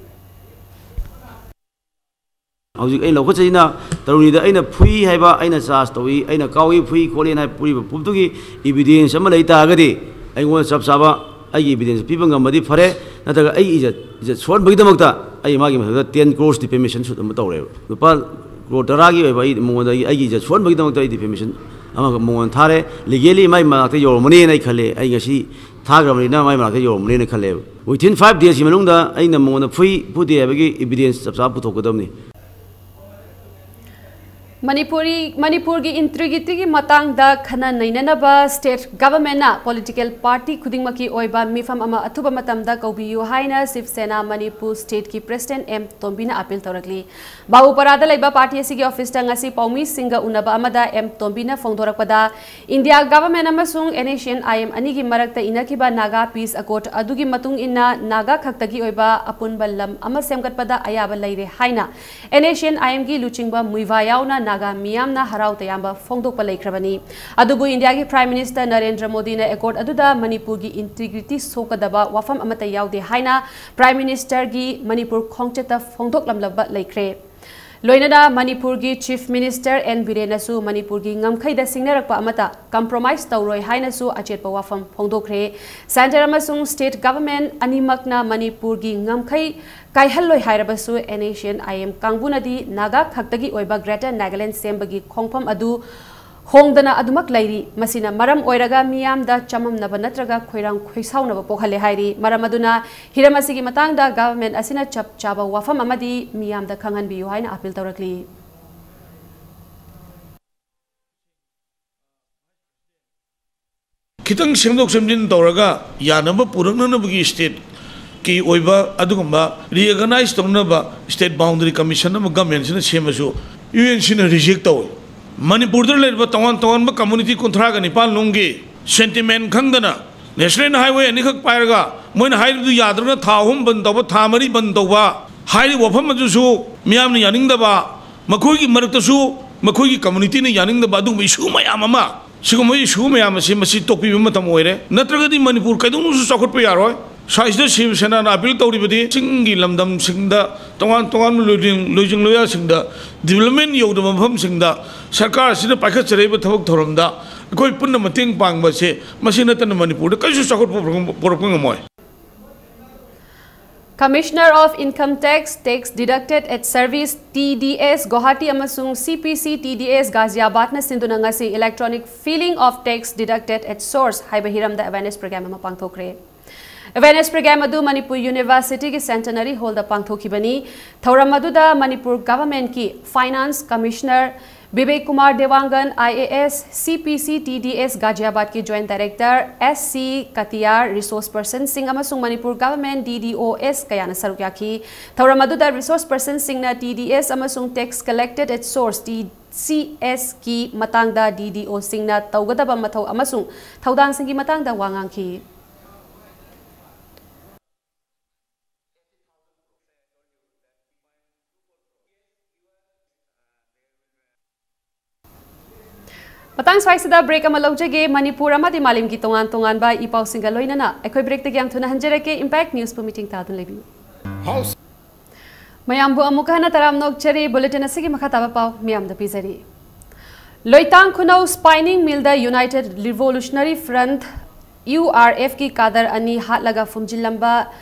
ꯍꯧꯖꯤꯛ ꯑꯩꯅ ꯂꯧꯈꯠꯆꯔꯤꯅ ꯇꯔꯨꯅꯤꯗ ꯑꯩꯅ ꯐꯨꯏ ꯍꯥꯏꯕ, ꯑꯩꯅ ꯆꯥꯔꯖ ꯇꯧꯏ, ꯑꯩꯅ ꯀꯥꯎꯏ, ꯐꯨꯏ ꯈꯣꯠꯂꯤ ꯍꯥꯏꯅ ꯄꯨꯔꯤꯕ ꯄ꯭ꯔꯨꯐꯇꯨꯒꯤ ꯏꯚꯤꯗꯦꯟꯁ ꯑꯃ ꯂꯩ ꯇꯥꯔꯒꯗꯤ, ꯑꯩꯉꯣꯟꯗ ꯆꯞ ꯆꯥꯕ ꯑꯩꯒꯤ ꯏꯚꯤꯗꯦꯟꯁ ꯄꯤꯕ ꯉꯝꯃꯗꯤ ꯐꯔꯦ, ꯅꯠꯇ꯭ꯔꯒ ꯑꯩꯒꯤ ꯏꯖꯠ, ꯏꯖꯠ ꯁꯣꯛꯍꯟꯕꯒꯤꯗꯃꯛꯇ ꯑꯩ ꯃꯥꯒꯤ ꯃꯊꯛꯇ ten crores defamation suit ꯑꯃ ꯇꯧꯔꯦꯕ꯫ ꯂꯨꯄꯥ ꯀ꯭ꯔꯣꯔ ꯇꯔꯥꯒꯤ ꯑꯣꯏꯕ ꯑꯩ ꯃꯉꯣꯟꯗ ꯑꯩꯒꯤ, ꯑꯩꯒꯤ ꯏꯖꯠ ꯁꯣꯛꯍꯟꯕꯒꯤꯗꯃꯛꯇ ꯑꯩ ꯗꯤꯐꯦꯃꯦꯁꯟ ꯑꯃꯈꯛ ꯃꯉꯣꯟꯗ ꯊꯥꯔꯦ, ꯂꯤꯒꯦꯂꯤ ꯃꯥꯏ ꯃꯅꯥꯛꯇ ꯌꯧꯔꯝꯃꯅꯤꯅ ꯑꯩ ꯈꯜꯂꯦ꯫ ꯑꯩ ꯉꯁꯤ ꯊꯥꯈ꯭ꯔꯕꯅꯤꯅ ꯃꯥꯏ ꯃꯅꯥꯛꯇ ꯌꯧꯔꯝꯃꯅꯤꯅ ꯈꯜꯂꯦꯕ꯫ ꯋꯤꯊꯤꯟ ꯐꯥꯏꯚ ꯗꯦꯖꯀꯤ ꯃꯅꯨꯡꯗ ꯑꯩꯅ ꯃꯉꯣꯟꯗ ꯐꯨꯏ ꯐꯨꯗꯦ ꯍꯥꯏꯕꯒꯤ ꯏꯕꯤꯗꯦꯟꯁ ꯆꯞ ꯆꯥꯕ ꯄꯨꯊꯣꯛꯀꯗꯕꯅꯤ꯫ ꯃꯅꯤꯄꯨꯔꯤ ꯃꯅꯤꯄꯨꯔꯒꯤ ꯏꯟꯇ꯭ꯔꯤꯒꯤꯇꯤꯒꯤ ꯃꯇꯥꯡꯗ ꯈꯟꯅ ꯅꯩꯅꯅꯕ ꯁ꯭ꯇꯦꯠ ꯒꯚꯔꯟꯃꯦꯟꯠꯅ ꯄꯣꯂꯤꯇꯤꯀꯦꯜ ꯄꯥꯔꯇꯤ ꯈꯨꯗꯤꯡꯃꯛꯀꯤ ꯑꯣꯏꯕ ꯃꯤꯐꯝ ꯑꯃ ꯑꯊꯨꯕ ꯃꯇꯝꯗ ꯀꯧꯕꯤꯌꯨ ꯍꯥꯏꯅ ꯁꯤꯕ ꯁꯦꯅꯥ ꯃꯅꯤꯄꯨꯔ ꯁ꯭ꯇꯦꯠꯀꯤ ꯄ꯭ꯔꯦꯁꯤꯗꯦꯟꯠ ꯑꯦꯝ ꯇꯣꯝꯕꯤꯅ ꯑꯥꯄꯤꯜ ꯇꯧꯔꯛꯂꯤ꯫ ꯕꯥꯕꯨꯄꯥꯔꯥꯗ ꯂꯩꯕ ꯄꯥꯔꯇꯤ ꯑꯁꯤꯒꯤ ꯑꯣꯐꯤꯁꯇ ꯉꯁꯤ ꯄꯥꯎꯃꯤꯁꯤꯡꯒ ꯎꯅꯕ ꯑꯃꯗ ꯑꯦꯝ ꯇꯣꯝꯕꯤꯅ ꯐꯣꯡꯗꯣꯔꯛꯄꯗ, ꯏꯟꯗꯤꯌꯥ ꯒꯚꯔꯟꯃꯦꯟꯠ ꯑꯃꯁꯨꯡ NSCN-IM ꯑꯅꯤꯒꯤ ꯃꯔꯛꯇ ꯏꯅꯈꯤꯕ ꯅꯥꯒꯥ ꯄꯤꯁ ꯑꯦꯀꯣꯔꯗ ꯑꯗꯨꯒꯤ ꯃꯇꯨꯡ ꯏꯟꯅ ꯅꯥꯒꯥ ꯈꯛꯇꯒꯤ ꯑꯣꯏꯕ ꯑꯄꯨꯟꯕ ꯂꯝ ꯑꯃ ꯁꯦꯝꯒꯠꯄꯗ ꯑꯌꯥꯕ ꯂꯩꯔꯦ ꯍꯥꯏꯅ NSCN-IM-ꯒꯤ ꯂꯨꯆꯤꯡꯕ ꯃꯨꯏꯚꯥ ꯌꯥꯎꯅ ꯅꯥꯒꯥ ꯃꯤꯌꯥꯝꯅ ꯍꯔꯥꯎ ꯇꯌꯥꯝꯕ ꯐꯣꯡꯗꯣꯛꯄ ꯂꯩꯈ꯭ꯔꯕꯅꯤ꯫ ꯑꯗꯨꯕꯨ ꯏꯟꯗꯤꯌꯥꯒꯤ ꯄ꯭ꯔꯥꯏꯝ ꯃꯤꯅꯤꯁꯇꯔ ꯅꯔꯦꯟꯗ꯭ꯔ ꯃꯣꯗꯤꯅ ꯑꯦꯀꯣꯔꯗ ꯑꯗꯨꯗ ꯃꯅꯤꯄꯨꯔꯒꯤ ꯏꯟꯇꯤꯒ꯭ꯔꯤꯇꯤ ꯁꯣꯛꯀꯗꯕ ꯋꯥꯐꯝ ꯑꯃꯠꯇ ꯌꯥꯎꯗꯦ ꯍꯥꯏꯅ ꯄ꯭ꯔꯥꯏꯝ ꯃꯤꯅꯤꯁꯇꯔꯒꯤ ꯃꯅꯤꯄꯨꯔ ꯈꯣꯡꯆꯠꯇ ꯐꯣꯡꯗꯣꯛꯂꯝꯂꯕ ꯂꯩꯈ꯭ꯔꯦ꯫ ꯂꯣꯏꯅꯅ ꯃꯅꯤꯄꯨꯔꯒꯤ ꯆꯤꯐ ꯃꯤꯅꯤꯁꯇꯔ ꯑꯦꯟ ꯕꯤꯔꯦꯟꯅꯁꯨ ꯃꯅꯤꯄꯨꯔꯒꯤ ꯉꯝꯈꯩꯗ ꯁꯤꯡꯅꯔꯛꯄ ꯑꯃꯠꯇ ꯀꯝꯄ꯭ꯔꯣꯃꯥꯏꯁ ꯇꯧꯔꯣꯏ ꯍꯥꯏꯅꯁꯨ ꯑꯆꯦꯠꯄ ꯋꯥꯐꯝ ꯐꯣꯡꯗꯣꯛꯈ꯭ꯔꯦ꯫ ꯁꯦꯟꯇꯔ ꯑꯃꯁꯨꯡ ꯁ꯭ꯇꯦꯠ ꯒꯚꯔꯟꯃꯦꯟꯠ ꯑꯅꯤꯃꯛꯅ ꯃꯅꯤꯄꯨꯔꯒꯤ ꯉꯝꯈꯩ ꯀꯥꯏꯍꯜꯂꯣꯏ ꯍꯥꯏꯔꯕꯁꯨ NSCN-IM ꯀꯥꯡꯕꯨꯅꯗꯤ ꯅꯥꯒꯥ ꯈꯛꯇꯒꯤ ꯑꯣꯏꯕ ꯒ꯭ꯔꯦꯇꯔ ꯅꯥꯒꯥꯂꯦꯟꯗ ꯁꯦꯝꯕꯒꯤ ꯈꯣꯡꯐꯝ ꯑꯗꯨ ꯍꯣꯡꯗꯅ ꯑꯗꯨꯃꯛ ꯂꯩꯔꯤ꯫ ꯃꯁꯤꯅ ꯃꯔꯝ ꯑꯣꯏꯔꯒ ꯃꯤꯌꯥꯝꯗ ꯆꯃꯝꯅꯕ ꯅꯠꯇ꯭ꯔꯒ ꯈꯣꯏꯔꯥꯡ ꯈꯣꯏꯁꯥꯎꯅꯕ ꯄꯣꯛꯍꯜꯂꯦ ꯍꯥꯏꯔꯤ꯫ ꯃꯔꯝ ꯑꯗꯨꯅ ꯍꯤꯔꯝ ꯑꯁꯤꯒꯤ ꯃꯇꯥꯡꯗ ꯒꯚꯔꯟꯃꯦꯟꯠ ꯑꯁꯤꯅ ꯆꯞ ꯆꯥꯕ ꯋꯥꯐꯝ ꯑꯃꯗꯤ ꯃꯤꯌꯥꯝꯗ ꯈꯪꯍꯟꯕꯤꯌꯨ ꯍꯥꯏꯅ ꯑꯥꯄꯤꯜ ꯇꯧꯔꯛꯂꯤ꯫ ꯈꯤꯇꯪ ꯁꯦꯝꯗꯣꯛ ꯁꯦꯝꯖꯤꯟ ꯇꯧꯔꯒ ꯌꯥꯅꯕ ꯄꯨꯔꯛꯅꯅꯕꯒꯤ ꯁ꯭ꯇꯦꯠꯀꯤ ꯑꯣꯏꯕ ꯑꯗꯨꯒꯨꯝꯕ ꯔꯤꯑꯣꯔꯒꯅꯥꯏꯖ ꯇꯧꯅꯕ ꯁ꯭ꯇꯦꯠ ꯕꯥꯎꯟꯗꯔꯤ ꯀꯃꯤꯁꯟ ꯑꯃ ꯒꯃꯦꯟꯁꯤꯅ ꯁꯦꯝꯃꯁꯨ ꯌꯨ ꯑꯦꯟ ꯁꯤꯅ ꯔꯤꯖꯦꯛ ꯇꯧꯏ꯫ ꯃꯅꯤꯄꯨꯔꯗ ꯂꯩꯔꯤꯕ ꯇꯣꯉꯥꯟ ꯇꯣꯉꯥꯟꯕ ꯀꯝꯃꯨꯅꯤꯇꯤ ꯀꯨꯟꯊ꯭ꯔꯥꯒ ꯅꯤꯄꯥꯟ ꯂꯣꯝꯒꯤ ꯁꯦꯟꯇꯤꯃꯦꯟ ꯈꯪꯗꯅ ꯅꯦꯁꯅꯦꯜ ꯍꯥꯏꯋꯦ ꯑꯅꯤꯈꯛ ꯄꯥꯏꯔꯒ ꯃꯣꯏꯅ ꯍꯥꯏꯔꯤꯕꯗꯨ ꯌꯥꯗ꯭ꯔꯒꯅ ꯊꯥ ꯑꯍꯨꯝ ꯕꯟ ꯇꯧꯕ, ꯊꯥ ꯃꯔꯤ ꯕꯟ ꯇꯧꯕ, ꯍꯥꯏꯔꯤꯕ ꯋꯥꯐꯝ ꯑꯗꯨꯁꯨ ꯃꯤꯌꯥꯝꯅ ꯌꯥꯅꯤꯡꯗꯕ, ꯃꯈꯣꯏꯒꯤ ꯃꯔꯛꯇꯁꯨ ꯃꯈꯣꯏꯒꯤ ꯀꯝꯃꯨꯅꯤꯇꯤꯅ ꯌꯥꯅꯤꯡꯗꯕ ꯑꯗꯨꯒꯨꯝꯕ ꯏꯁꯨ ꯃꯌꯥꯝ ꯑꯃ, ꯁꯤꯒꯨꯝꯕ ꯏꯁꯨ ꯃꯌꯥꯝ ꯑꯁꯤ ꯃꯁꯤ ꯇꯣꯛꯄꯤꯕ ꯃꯇꯝ ꯑꯣꯏꯔꯦ꯫ ꯅꯠꯇ꯭ꯔꯒꯗꯤ ꯃꯅꯤꯄꯨꯔ ꯀꯩꯗꯧꯅꯨꯡꯁꯨ ꯆꯥꯎꯈꯠꯄ ꯌꯥꯔꯣꯏ꯫ ꯁ꯭ꯋꯥꯏꯁꯤꯗ ꯁꯤꯕ ꯁꯦꯅꯥꯅ ꯑꯥꯄꯤꯜ ꯇꯧꯔꯤꯕꯗꯤ ꯆꯤꯡꯒꯤ ꯂꯝꯗꯝꯁꯤꯡꯗ ꯇꯣꯉꯥꯟ ꯇꯣꯉꯥꯟꯕ ꯂꯣꯏꯖꯤꯡ ꯂꯣꯏꯖꯤꯡ ꯂꯣꯌꯥꯁꯤꯡꯗ, ꯗꯤꯕꯂꯞꯃꯦꯟ ꯌꯧꯗꯕ ꯃꯐꯝꯁꯤꯡꯗ ꯁꯔꯀꯥꯔ ꯑꯁꯤꯅ ꯄꯥꯏꯈꯠꯆꯔꯛꯏꯕ ꯊꯕꯛ ꯊꯧꯔꯝꯗ ꯑꯩꯈꯣꯏ ꯄꯨꯟꯅ ꯃꯇꯦꯡ ꯄꯥꯡꯕꯁꯦ, ꯃꯁꯤ ꯅꯠꯇꯅ ꯃꯅꯤꯄꯨꯔꯗ ꯀꯔꯤꯁꯨ ꯆꯥꯎꯈꯠꯄ ꯄꯨꯔꯛꯄ ꯄꯨꯔꯛꯄ ꯉꯝꯃꯣꯏ꯫ Commissioner of Income Tax, Tax Deducted at Service, T D S, Guwahati ꯑꯃꯁꯨꯡ C P C T D S, Ghaziabad ꯅ ꯁꯤꯟꯗꯨꯅ ꯉꯁꯤ Electronic Filing of Tax Deducted at Source ꯍꯥꯏꯕ ꯍꯤꯔꯝꯗ awareness program ꯑꯃ ꯄꯥꯡꯊꯣꯛꯈ꯭ꯔꯦ꯫ Awareness program ꯑꯗꯨ ꯃꯅꯤꯄꯨꯔ University ꯒꯤ Centenary Hall ꯗ ꯄꯥꯡꯊꯣꯛꯈꯤꯕꯅꯤ꯫ ꯊꯧꯔꯝ ꯑꯗꯨꯗ ꯃꯅꯤꯄꯨꯔ Government ꯀꯤ Finance Commissioner Bibek Kumar ꯗꯦꯋꯥꯡꯒꯟ, I A S, C P C T D S Ghaziabad ꯀꯤ Joint Director S C Katiyar, resource person ꯁꯤꯡ ꯑꯃꯁꯨꯡ Manipur Government D D Os ꯀꯌꯥꯅ ꯁꯔꯨꯛ ꯌꯥꯈꯤ꯫ ꯊꯧꯔꯝ ꯑꯗꯨꯗ resource person ꯁꯤꯡꯅ T D S ꯑꯃꯁꯨꯡ Tax Collected at Source, T C S ꯀꯤ ꯃꯇꯥꯡꯗ D D O ꯁꯤꯡꯅ ꯇꯧꯒꯗꯕ ꯃꯊꯧ ꯑꯃꯁꯨꯡ ꯊꯧꯗꯥꯡꯁꯤꯡꯒꯤ ꯃꯇꯥꯡꯗ ꯋꯥ ꯉꯥꯡꯈꯤ꯫ ꯃꯇꯥꯡ ꯁ꯭ꯋꯥꯏꯁꯤꯗ break ꯑꯃ ꯂꯧꯖꯒꯦ꯫ ꯃꯅꯤꯄꯨꯔ ꯑꯃꯗꯤ ꯃꯥꯂꯦꯝꯒꯤ ꯇꯣꯉꯥꯟ ꯇꯣꯉꯥꯟꯕ ꯏ ꯄꯥꯎꯁꯤꯡꯒ ꯂꯣꯏꯅꯅ ꯑꯩꯈꯣꯏ break ꯇꯒꯤ ꯌꯥꯝ ꯊꯨꯅ ꯍꯟꯖꯔꯛꯀꯦ꯫ Impact News ꯄꯨ ꯃꯤꯠꯌꯦꯡ ꯇꯥꯗꯨꯅ ꯂꯩꯕꯤꯌꯨ꯫ ꯃꯌꯥꯝꯕꯨ ꯑꯃꯨꯛ ꯍꯟꯅ ꯇꯔꯥꯝꯅ ꯑꯣꯛꯆꯔꯤ꯫ Bulletin ꯑꯁꯤꯒꯤ ꯃꯈꯥ ꯇꯥꯕ ꯄꯥꯎ ꯃꯤꯌꯥꯝꯗ ꯄꯤꯖꯔꯤ꯫ ꯂꯣꯏꯇꯥꯡ ꯈꯨꯅꯧ spinning mill ꯗ United Revolutionary Front, U R F ꯀꯤ cadre ꯑꯅꯤ ꯍꯥꯠꯂꯒ ꯐꯨꯝꯖꯤꯜꯂꯝꯕ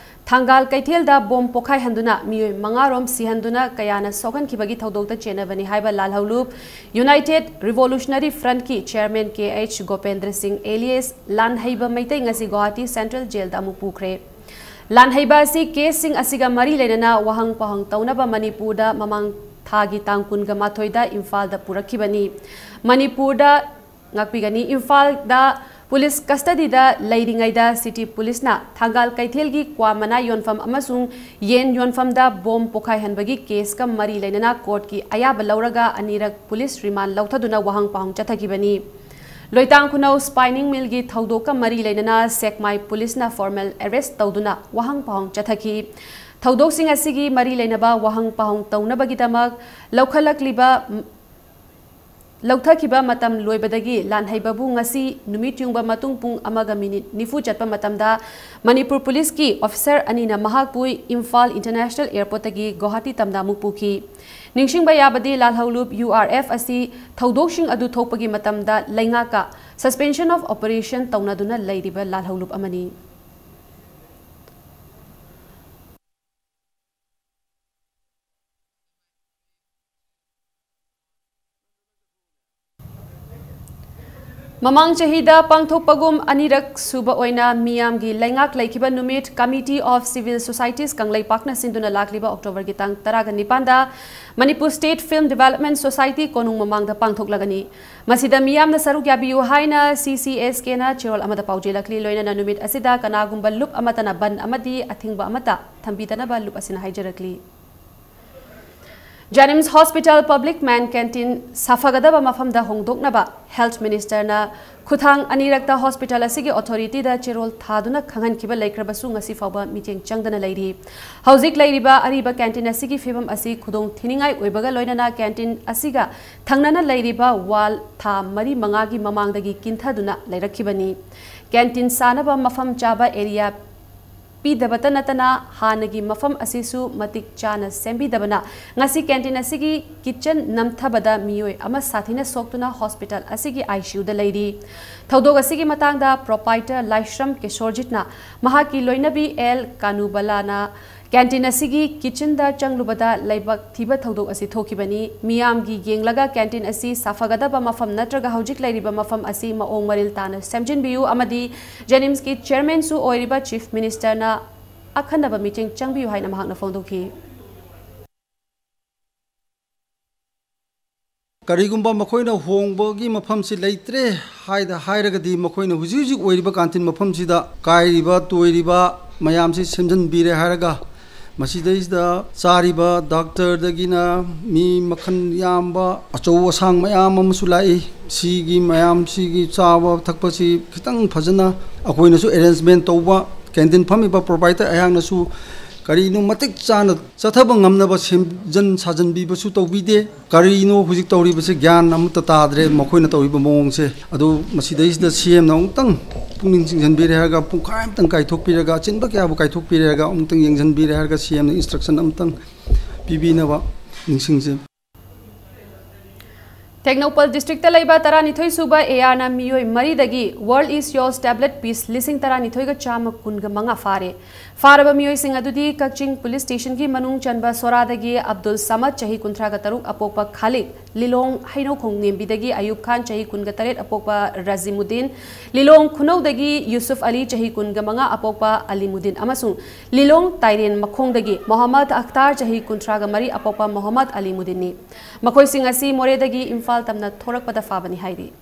ꯊꯪꯒꯥꯜ ꯀꯩꯊꯦꯜꯗ bomb ꯄꯣꯈꯥꯏꯍꯟꯗꯨꯅ ꯃꯤꯑꯣꯏ ꯃꯉꯥ ꯔꯣꯝ ꯁꯤꯍꯟꯗꯨꯅ ꯀꯌꯥꯅ ꯁꯣꯛꯍꯟꯈꯤꯕꯒꯤ ꯊꯧꯗꯣꯛꯇ ꯆꯦꯟꯅꯕꯅꯤ ꯍꯥꯏꯕ ꯂꯥꯜꯍꯧꯂꯨꯞ United Revolutionary Front ꯀꯤ Chairman K H Gopendra Singh alias ꯂꯥꯟꯍꯩꯕ Meitei ꯉꯁꯤ ꯒꯨꯋꯥꯍꯥꯇꯤ Central Jail ꯗ ꯑꯃꯨꯛ ꯄꯨꯈ꯭ꯔꯦ꯫ ꯂꯥꯟꯍꯩꯕ ꯑꯁꯤ case ꯁꯤꯡ ꯑꯁꯤꯒ ꯃꯔꯤ ꯂꯩꯅꯅ ꯋꯥꯍꯪ ꯄꯥꯎꯍꯪ ꯇꯧꯅꯕ ꯃꯅꯤꯄꯨꯔꯗ ꯃꯃꯥꯡ ꯊꯥꯒꯤ ꯇꯥꯡ ꯀꯨꯟꯒ ꯃꯥꯊꯣꯏꯗ ꯏꯝꯐꯥꯜꯗ ꯄꯨꯔꯛꯈꯤꯕꯅꯤ꯫ ꯃꯅꯤꯄꯨꯔꯗ ꯉꯥꯛꯄꯤꯒꯅꯤ꯫ ꯏꯝꯐꯥꯜꯗ police custody ꯗ ꯂꯩꯔꯤꯉꯩꯗ city police ꯅ ꯊꯪꯒꯥꯜ ꯀꯩꯊꯦꯜꯒꯤ ꯀ꯭ꯋꯥ ꯃꯅꯥ ꯌꯣꯟꯐꯝ ꯑꯃꯁꯨꯡ ꯌꯦꯟ ꯌꯣꯟꯐꯝꯗ bomb ꯄꯣꯈꯥꯏꯍꯟꯕꯒꯤ case ꯀ ꯃꯔꯤ ꯂꯩꯅꯅ court ꯀꯤ ꯑꯌꯥꯕ ꯂꯧꯔꯒ ꯑꯅꯤꯔꯛ police remand ꯂꯧꯊꯗꯨꯅ ꯋꯥꯍꯪ ꯄꯥꯎꯍꯪ ꯆꯠꯊꯈꯤꯕꯅꯤ꯫ ꯂꯣꯏꯇꯥꯡ ꯈꯨꯅꯧ spinning mill ꯒꯤ ꯊꯧꯗꯣꯛꯀ ꯃꯔꯤ ꯂꯩꯅꯅ ꯁꯦꯛꯃꯥꯏ police ꯅ formal arrest ꯇꯧꯗꯨꯅ ꯋꯥꯍꯪ ꯄꯥꯎꯍꯪ ꯆꯠꯊꯈꯤ꯫ ꯊꯧꯗꯣꯛꯁꯤꯡ ꯑꯁꯤꯒꯤ ꯃꯔꯤ ꯂꯩꯅꯕ ꯋꯥꯍꯪ ꯄꯥꯎꯍꯪ ꯇꯧꯅꯕꯒꯤꯗꯃꯛ ꯂꯧꯈꯠꯂꯛꯂꯤꯕ ꯂꯧꯊꯈꯤꯕ ꯃꯇꯝ ꯂꯣꯏꯕꯗꯒꯤ ꯂꯥꯟꯍꯩꯕꯕꯨ ꯉꯁꯤ ꯅꯨꯃꯤꯠ ꯌꯨꯡꯕ ꯃꯇꯨꯡ ꯄꯨꯡ ꯑꯃꯒ minute ꯅꯤꯐꯨ ꯆꯠꯄ ꯃꯇꯝꯗ ꯃꯅꯤꯄꯨꯔ police ꯀꯤ officer ꯑꯅꯤꯅ ꯃꯍꯥꯛꯄꯨ ꯏꯝꯐꯥꯜ International Airport ꯇꯒꯤ ꯒꯨꯋꯥꯍꯥꯇꯤ ꯇꯝꯅ ꯑꯃꯨꯛ ꯄꯨꯈꯤ꯫ ꯅꯤꯡꯁꯤꯡꯕ ꯌꯥꯕꯗꯤ, ꯂꯥꯜꯍꯧꯂꯨꯞ U R F ꯑꯁꯤ ꯊꯧꯗꯣꯛꯁꯤꯡ ꯑꯗꯨ ꯊꯣꯛꯄꯒꯤ ꯃꯇꯝꯗ ꯂꯩꯉꯥꯛꯀ suspension of operation ꯇꯧꯅꯗꯨꯅ ꯂꯩꯔꯤꯕ ꯂꯥꯜꯍꯧꯂꯨꯞ ꯑꯃꯅꯤ꯫ ꯃꯃꯥꯡ ꯆꯍꯤꯗ ꯄꯥꯡꯊꯣꯛꯄꯒꯨꯝ ꯑꯅꯤꯔꯛ ꯁꯨꯕ ꯑꯣꯏꯅ ꯃꯤꯌꯥꯝꯒꯤ ꯂꯩꯉꯥꯛ ꯂꯩꯈꯤꯕ ꯅꯨꯃꯤꯠ Committee of Civil Societies ꯀꯪꯂꯩꯄꯥꯛꯅ ꯁꯤꯟꯗꯨꯅ ꯂꯥꯛꯂꯤꯕ October ꯒꯤ ꯇꯥꯡ ꯇꯔꯥꯒ ꯅꯤꯄꯥꯟꯗ Manipur State Film Development Society ꯀꯣꯅꯨꯡ ꯃꯃꯥꯡꯗ ꯄꯥꯡꯊꯣꯛꯂꯒꯅꯤ꯫ ꯃꯁꯤꯗ ꯃꯤꯌꯥꯝꯅ ꯁꯔꯨꯛ ꯌꯥꯕꯤꯌꯨ ꯍꯥꯏꯅ C C S K ꯅ ꯆꯦꯔꯣꯜ ꯑꯃꯗ ꯄꯥꯎꯖꯦꯜꯂꯛꯂꯤ꯫ ꯂꯣꯏꯅꯅ ꯅꯨꯃꯤꯠ ꯑꯁꯤꯗ ꯀꯅꯥꯒꯨꯝꯕ ꯂꯨꯞ ꯑꯃꯠꯇꯅ ꯕꯟ ꯑꯃꯗꯤ ꯑꯊꯤꯡꯕ ꯑꯃꯠꯇ ꯊꯝꯕꯤꯗꯅꯕ ꯂꯨꯞ ꯑꯁꯤꯅ ꯍꯥꯏꯖꯔꯛꯂꯤ꯫ JNIMS Hospital Public Man Canteen ꯁꯥꯐꯒꯗꯕ ꯃꯐꯝꯗ ꯍꯣꯡꯗꯣꯛꯅꯕ Health Minister ꯅ ꯈꯨꯊꯥꯡ ꯑꯅꯤꯔꯛꯇ hospital ꯑꯁꯤꯒꯤ authority ꯗ ꯆꯦꯔꯣꯜ ꯊꯥꯗꯨꯅ ꯈꯪꯍꯟꯈꯤꯕ ꯂꯩꯈ꯭ꯔꯕꯁꯨ ꯉꯁꯤ ꯐꯥꯎꯕ ꯃꯤꯠꯌꯦꯡ ꯆꯪꯗꯅ ꯂꯩꯔꯤ꯫ ꯍꯧꯖꯤꯛ ꯂꯩꯔꯤꯕ ꯑꯔꯤꯕ canteen ꯑꯁꯤꯒꯤ ꯐꯤꯕꯝ ꯑꯁꯤ ꯈꯨꯗꯣꯡ ꯊꯤꯅꯤꯡꯉꯥꯏ ꯑꯣꯏꯕꯒ ꯂꯣꯏꯅꯅ canteen ꯑꯁꯤꯒ ꯊꯪꯅꯅ ꯂꯩꯔꯤꯕ wall ꯊꯥ ꯃꯔꯤ ꯃꯉꯥꯒꯤ ꯃꯃꯥꯡꯗꯒꯤ ꯀꯤꯟꯊꯗꯨꯅ ꯂꯩꯔꯛꯈꯤꯕꯅꯤ꯫ Canteen ꯁꯥꯅꯕ ꯃꯐꯝ ꯆꯥꯕ area ꯄꯤꯗꯕꯇ ꯅꯠꯇꯅ ꯍꯥꯟꯅꯒꯤ ꯃꯐꯝ ꯑꯁꯤꯁꯨ ꯃꯇꯤꯛ ꯆꯥꯅ ꯁꯦꯝꯕꯤꯗꯕꯅ ꯉꯁꯤ canteen ꯑꯁꯤꯒꯤ kitchen ꯅꯝꯊꯕꯗ ꯃꯤꯑꯣꯏ ꯑꯃ ꯁꯥꯊꯤꯅ ꯁꯣꯛꯇꯨꯅ hospital ꯑꯁꯤꯒꯤ I C U ꯗ ꯂꯩꯔꯤ꯫ ꯊꯧꯗꯣꯛ ꯑꯁꯤꯒꯤ ꯃꯇꯥꯡꯗ proprietor ꯂꯥꯏꯁ꯭ꯔꯝ ꯀꯦꯁꯣꯔꯖꯤꯠꯅ ꯃꯍꯥꯛꯀꯤ ꯂꯣꯏꯅꯕꯤ ꯑꯦꯜ ꯀꯥꯅꯨꯕꯂꯥꯅ canteen ꯑꯁꯤꯒꯤ kitchen ꯗ ꯆꯪꯂꯨꯕꯗ ꯂꯩꯕꯥꯛ ꯊꯤꯕ ꯊꯧꯗꯣꯛ ꯑꯁꯤ ꯊꯣꯛꯈꯤꯕꯅꯤ꯫ ꯃꯤꯌꯥꯝꯒꯤ ꯌꯦꯡꯂꯒ canteen ꯑꯁꯤ ꯁꯥꯐꯒꯗꯕ ꯃꯐꯝ ꯅꯠꯇ꯭ꯔꯒ ꯍꯧꯖꯤꯛ ꯂꯩꯔꯤꯕ ꯃꯐꯝ ꯑꯁꯤ ꯃꯑꯣꯡ ꯃꯔꯤꯜ ꯇꯥꯅ ꯁꯦꯝꯖꯤꯟꯕꯤꯌꯨ ꯑꯃꯗꯤ JNIMS ꯀꯤ chairman ꯁꯨ ꯑꯣꯏꯔꯤꯕ Chief Minister ꯅ ꯑꯈꯟꯅꯕ ꯃꯤꯠꯌꯦꯡ ꯆꯪꯕꯤꯌꯨ ꯍꯥꯏꯅ ꯃꯍꯥꯛꯅ ꯐꯣꯡꯗꯣꯛꯈꯤ꯫ ꯀꯔꯤꯒꯨꯝꯕ ꯃꯈꯣꯏꯅ ꯍꯣꯡꯕꯒꯤ ꯃꯐꯝꯁꯤ ꯂꯩꯇ꯭ꯔꯦ ꯍꯥꯏꯗ ꯍꯥꯏꯔꯒꯗꯤ, ꯃꯈꯣꯏꯅ ꯍꯧꯖꯤꯛ ꯍꯧꯖꯤꯛ ꯑꯣꯏꯔꯤꯕ canteen ꯃꯐꯝꯁꯤꯗ ꯀꯥꯏꯔꯤꯕ ꯇꯣꯏꯔꯤꯕ ꯃꯌꯥꯝꯁꯤ ꯁꯦꯝꯖꯤꯟꯕꯤꯔꯦ ꯍꯥꯏꯔꯒ, ꯃꯁꯤꯗꯩꯁꯤꯗ ꯆꯥꯔꯤꯕ doctor ꯗꯒꯤꯅ ꯃꯤ ꯃꯈꯜ ꯌꯥꯝꯕ ꯑꯆꯧ ꯑꯁꯥꯡ ꯃꯌꯥꯝ ꯑꯃꯁꯨ ꯂꯥꯛꯏ꯫ ꯁꯤꯒꯤ ꯃꯌꯥꯝꯁꯤꯒꯤ ꯆꯥꯕ ꯊꯛꯄꯁꯤ ꯈꯤꯇꯪ ꯐꯖꯅ ꯑꯩꯈꯣꯏꯅꯁꯨ arrangement ꯇꯧꯕ, canteen ꯐꯝꯃꯤꯕ proprietor ꯑꯩꯍꯥꯛꯅꯁꯨ ꯀꯔꯤꯅꯣ ꯃꯇꯤꯛ ꯆꯥꯅ ꯆꯠꯊꯕ ꯉꯝꯅꯕ ꯁꯦꯝꯖꯤꯟ ꯁꯥꯖꯤꯟꯕꯤꯕꯁꯨ ꯇꯧꯕꯤꯗꯦ꯫ ꯀꯔꯤꯅꯣ ꯍꯧꯖꯤꯛ ꯇꯧꯔꯤꯕꯁꯦ? ꯒ꯭ꯌꯥꯟ ꯑꯃꯠꯇ ꯇꯥꯗ꯭ꯔꯦ ꯃꯈꯣꯏꯅ ꯇꯧꯔꯤꯕ ꯃꯑꯣꯡꯁꯦ꯫ ꯑꯗꯨ ꯃꯁꯤꯗꯩꯁꯤꯗ C M ꯅ ꯑꯃꯨꯛꯇꯪ ꯄꯨꯛꯅꯤꯡ ꯆꯤꯡꯁꯤꯟꯕꯤꯔꯦ ꯍꯥꯏꯔꯒ, ꯄꯨꯡꯈꯥꯏ ꯑꯃꯇꯪ ꯀꯥꯏꯊꯣꯛꯄꯤꯔꯒ, ꯑꯆꯤꯟꯕ ꯀꯌꯥꯕꯨ ꯀꯥꯏꯊꯣꯛꯄꯤꯔꯦ ꯍꯥꯏꯔꯒ, ꯑꯃꯨꯛꯇꯪ ꯌꯦꯡꯁꯤꯟꯕꯤꯔꯦ ꯍꯥꯏꯔꯒ, C M ꯅ instruction ꯑꯃꯇꯪ ꯄꯤꯕꯤꯅꯕ ꯅꯤꯡꯁꯤꯡꯖꯩ꯫ ꯇꯦꯡꯅꯧꯄꯜ district ꯇ ꯂꯩꯕ ꯇꯔꯥꯅꯤꯊꯣꯏ ꯁꯨꯕ A R ꯅ ꯃꯤꯑꯣꯏ ꯃꯔꯤꯗꯒꯤ World is Yours tablet piece ꯂꯤꯁꯤꯡ ꯇꯔꯥꯅꯤꯊꯣꯏꯒ ꯆꯥꯝꯃ ꯀꯨꯟꯒ ꯃꯉꯥ ꯐꯥꯔꯦ꯫ ꯐꯥꯔꯕ ꯃꯤꯑꯣꯏꯁꯤꯡ ꯑꯗꯨꯗꯤ ꯀꯛꯆꯤꯡ police station ꯒꯤ ꯃꯅꯨꯡ ꯆꯟꯕ ꯁꯣꯔꯥꯗꯒꯤ ꯑꯕꯗꯨꯜ ꯁꯃꯗ, ꯆꯍꯤ ꯀꯨꯟꯊ꯭ꯔꯥꯒ ꯇꯔꯨꯛ, ꯑꯄꯣꯛꯄ ꯈꯥꯂꯤꯗ, ꯂꯤꯂꯣꯡ ꯍꯩꯅꯧ ꯈꯣꯡꯅꯦꯝꯕꯤꯗꯒꯤ ꯑꯌꯨꯕ ꯈꯥꯟ, ꯆꯍꯤ ꯀꯨꯟꯒ ꯇꯔꯦꯠ, ꯑꯄꯣꯛꯄ ꯔꯥꯖꯤꯃꯨꯗꯤꯟ, ꯂꯤꯂꯣꯡ ꯈꯨꯅꯧꯗꯒꯤ ꯌꯨꯁꯨꯐ ꯑꯂꯤ, ꯆꯍꯤ ꯀꯨꯟꯒ ꯃꯉꯥ, ꯑꯄꯣꯛꯄ ꯑꯂꯤꯃꯨꯗꯤꯟ, ꯑꯃꯁꯨꯡ ꯂꯤꯂꯣꯡ ꯇꯥꯏꯔꯦꯟ ꯃꯈꯣꯡꯗꯒꯤ ꯃꯣꯍꯝꯃꯗ ꯑꯈꯇꯥꯔ, ꯆꯍꯤ ꯀꯨꯟꯊ꯭ꯔꯥꯒ ꯃꯔꯤ, ꯑꯄꯣꯛꯄ ꯃꯣꯍꯝꯃꯗ ꯑꯂꯤꯃꯨꯗꯤꯟꯅꯤ꯫ ꯃꯈꯣꯏꯁꯤꯡ ꯑꯁꯤ ꯃꯣꯔꯦꯗꯒꯤ ꯏꯝꯐꯥꯜ ꯇꯝꯅ ꯊꯣꯔꯛꯄꯗ ꯐꯥꯕꯅꯤ ꯍꯥꯏꯔꯤ꯫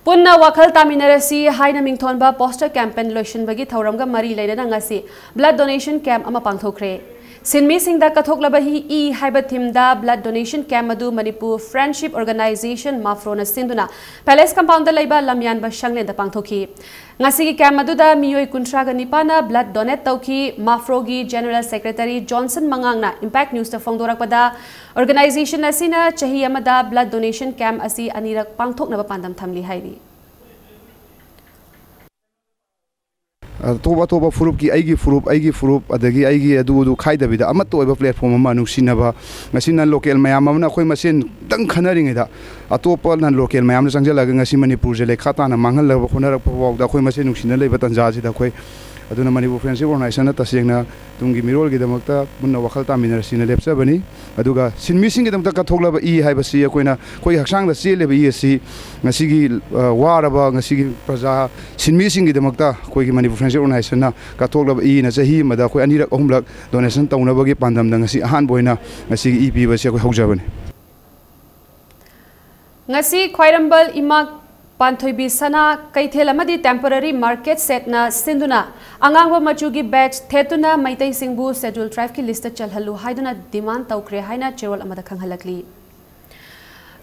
ꯄꯨꯟꯅ ꯋꯥꯈꯜ ꯇꯥꯃꯤꯟꯅꯔꯁꯤ ꯍꯥꯏꯅ ꯃꯤꯡꯊꯣꯟꯕ poster campaign ꯂꯣꯏꯁꯤꯟꯕꯒꯤ ꯊꯧꯔꯝꯒ ꯃꯔꯤ ꯂꯩꯅꯅ ꯉꯁꯤ blood donation camp ꯑꯃ ꯄꯥꯡꯊꯣꯛꯈ꯭ꯔꯦ꯫ ꯁꯤꯟꯃꯤꯁꯤꯡꯗ ꯀꯠꯊꯣꯛꯂꯕ ꯏ ꯍꯥꯏꯕ themeꯗ blood donation camp ꯑꯗꯨ ꯃꯅꯤꯄꯨꯔ Friendship Organisation, ꯃꯥꯐ꯭ꯔꯣꯅ ꯁꯤꯟꯗꯨꯅ Palace Compoundꯗ ꯂꯩꯕ ꯂꯝꯌꯥꯟꯕ ꯁꯪꯂꯦꯟꯗ ꯄꯥꯡꯊꯣꯛꯈꯤ꯫ ꯉꯁꯤꯒꯤ camp ꯑꯗꯨꯗ ꯃꯤꯑꯣꯏ ꯀꯨꯟꯊ꯭ꯔꯥꯒ ꯅꯤꯄꯥꯟꯅ blood donate ꯇꯧꯈꯤ꯫ ꯃꯥꯐ꯭ꯔꯣꯒꯤ General Secretary ꯖꯣꯟꯁꯟ ꯃꯉꯥꯡꯅ Impact Newsꯇ ꯐꯣꯡꯗꯣꯔꯛꯄꯗ, organization ꯑꯁꯤꯅ ꯆꯍꯤ ꯑꯃꯗ blood donation camp ꯑꯁꯤ ꯑꯅꯤꯔꯛ ꯄꯥꯡꯊꯣꯛꯅꯕ ꯄꯥꯟꯗꯝ ꯊꯝꯂꯤ ꯍꯥꯏꯔꯤ꯫ ꯑꯇꯣꯞ ꯑꯇꯣꯞꯄ ꯐꯨꯔꯨꯞꯀꯤ, ꯑꯩꯒꯤ ꯐꯨꯔꯨꯞ, ꯑꯩꯒꯤ ꯐꯨꯔꯨꯞ, ꯑꯗꯒꯤ ꯑꯩꯒꯤ ꯑꯗꯨ ꯑꯗꯨ ꯈꯥꯏꯗꯕꯤꯗ ꯑꯃꯠꯇ ꯑꯣꯏꯕ platform ꯑꯃ, ꯅꯨꯡꯁꯤꯅꯕ, ꯉꯁꯤ non local ꯃꯌꯥꯝ ꯑꯃꯅ ꯑꯩꯈꯣꯏ ꯃꯁꯦꯟ ꯈꯤꯇꯪ ꯈꯟꯅꯔꯤꯉꯩꯗ ꯑꯇꯣꯞꯄ non local ꯃꯌꯥꯝꯅ ꯆꯪꯁꯤꯜꯂꯒ ꯉꯁꯤ ꯃꯅꯤꯄꯨꯔꯁꯦ ꯂꯩꯈꯥ ꯇꯥꯅ ꯃꯥꯡꯍꯜꯂꯕ ꯍꯣꯠꯅꯔꯛꯄ ꯐꯥꯎꯗ ꯑꯩꯈꯣꯏ ꯃꯁꯦꯟ ꯅꯨꯡꯁꯤꯅ ꯂꯩꯕ ꯇꯥꯟꯖꯥꯁꯤꯗ ꯑꯩꯈꯣꯏ, ꯑꯗꯨꯅ ꯃꯅꯤꯄꯨꯔ Friendship Organizationꯅ ꯇꯁꯦꯡꯅ ꯇꯨꯡꯒꯤ ꯃꯤꯔꯣꯜꯒꯤꯗꯃꯛꯇ ꯄꯨꯟꯅ ꯋꯥꯈꯜ ꯇꯥꯃꯤꯟꯅꯔꯁꯤꯅ ꯂꯦꯞꯆꯕꯅꯤ꯫ ꯑꯗꯨꯒ ꯁꯤꯟꯃꯤꯁꯤꯡꯒꯤꯗꯃꯛꯇ ꯀꯠꯊꯣꯛꯂꯕ ꯏ ꯍꯥꯏꯕꯁꯤ ꯑꯩꯈꯣꯏꯅ, ꯑꯩꯈꯣꯏꯒꯤ ꯍꯛꯆꯥꯡꯗ ꯆꯦꯜꯂꯤꯕ ꯏ ꯑꯁꯤ ꯉꯁꯤꯒꯤ, ꯑ, ꯋꯥꯔꯕ ꯉꯁꯤꯒꯤ ꯄ꯭ꯔꯖꯥ ꯁꯤꯟꯃꯤꯁꯤꯡꯒꯤꯗꯃꯛꯇ ꯑꯩꯈꯣꯏꯒꯤ ꯃꯅꯤꯄꯨꯔ Friendship Organizationꯅ ꯀꯠꯊꯣꯛꯂꯕ ꯏꯅ ꯆꯍꯤ ꯑꯃꯗ ꯑꯩꯈꯣꯏ ꯑꯅꯤꯔꯛ ꯑꯍꯨꯝꯂꯛ donation ꯇꯧꯅꯕꯒꯤ ꯄꯥꯟꯗꯝꯗ ꯉꯁꯤ ꯑꯍꯥꯟꯕ ꯑꯣꯏꯅ ꯉꯁꯤꯒꯤ ꯏ ꯄꯤꯕꯁꯤ ꯑꯩꯈꯣꯏ ꯍꯧꯖꯕꯅꯤ꯫ ꯉꯁꯤ ꯈ꯭ꯋꯥꯏꯔꯝꯕꯟ ꯏꯃꯥ ꯄꯥꯟꯊꯣꯏꯕꯤ ꯁꯅꯥ ꯀꯩꯊꯦꯜ ꯑꯃꯗꯤ temporary market shedꯅ ꯁꯤꯟꯗꯨꯅ ꯑꯉꯥꯡꯕ ꯃꯆꯨꯒꯤ badge ꯊꯦꯠꯇꯨꯅ ꯃꯩꯇꯩꯁꯤꯡꯕꯨ Scheduled Tribeꯀꯤ listꯇ ꯆꯜꯍꯜꯂꯨ ꯍꯥꯏꯗꯨꯅ demand ꯇꯧꯈ꯭ꯔꯦ ꯍꯥꯏꯅ ꯆꯦꯔꯣꯜ ꯑꯃꯗ ꯈꯪꯍꯜꯂꯛꯂꯤ꯫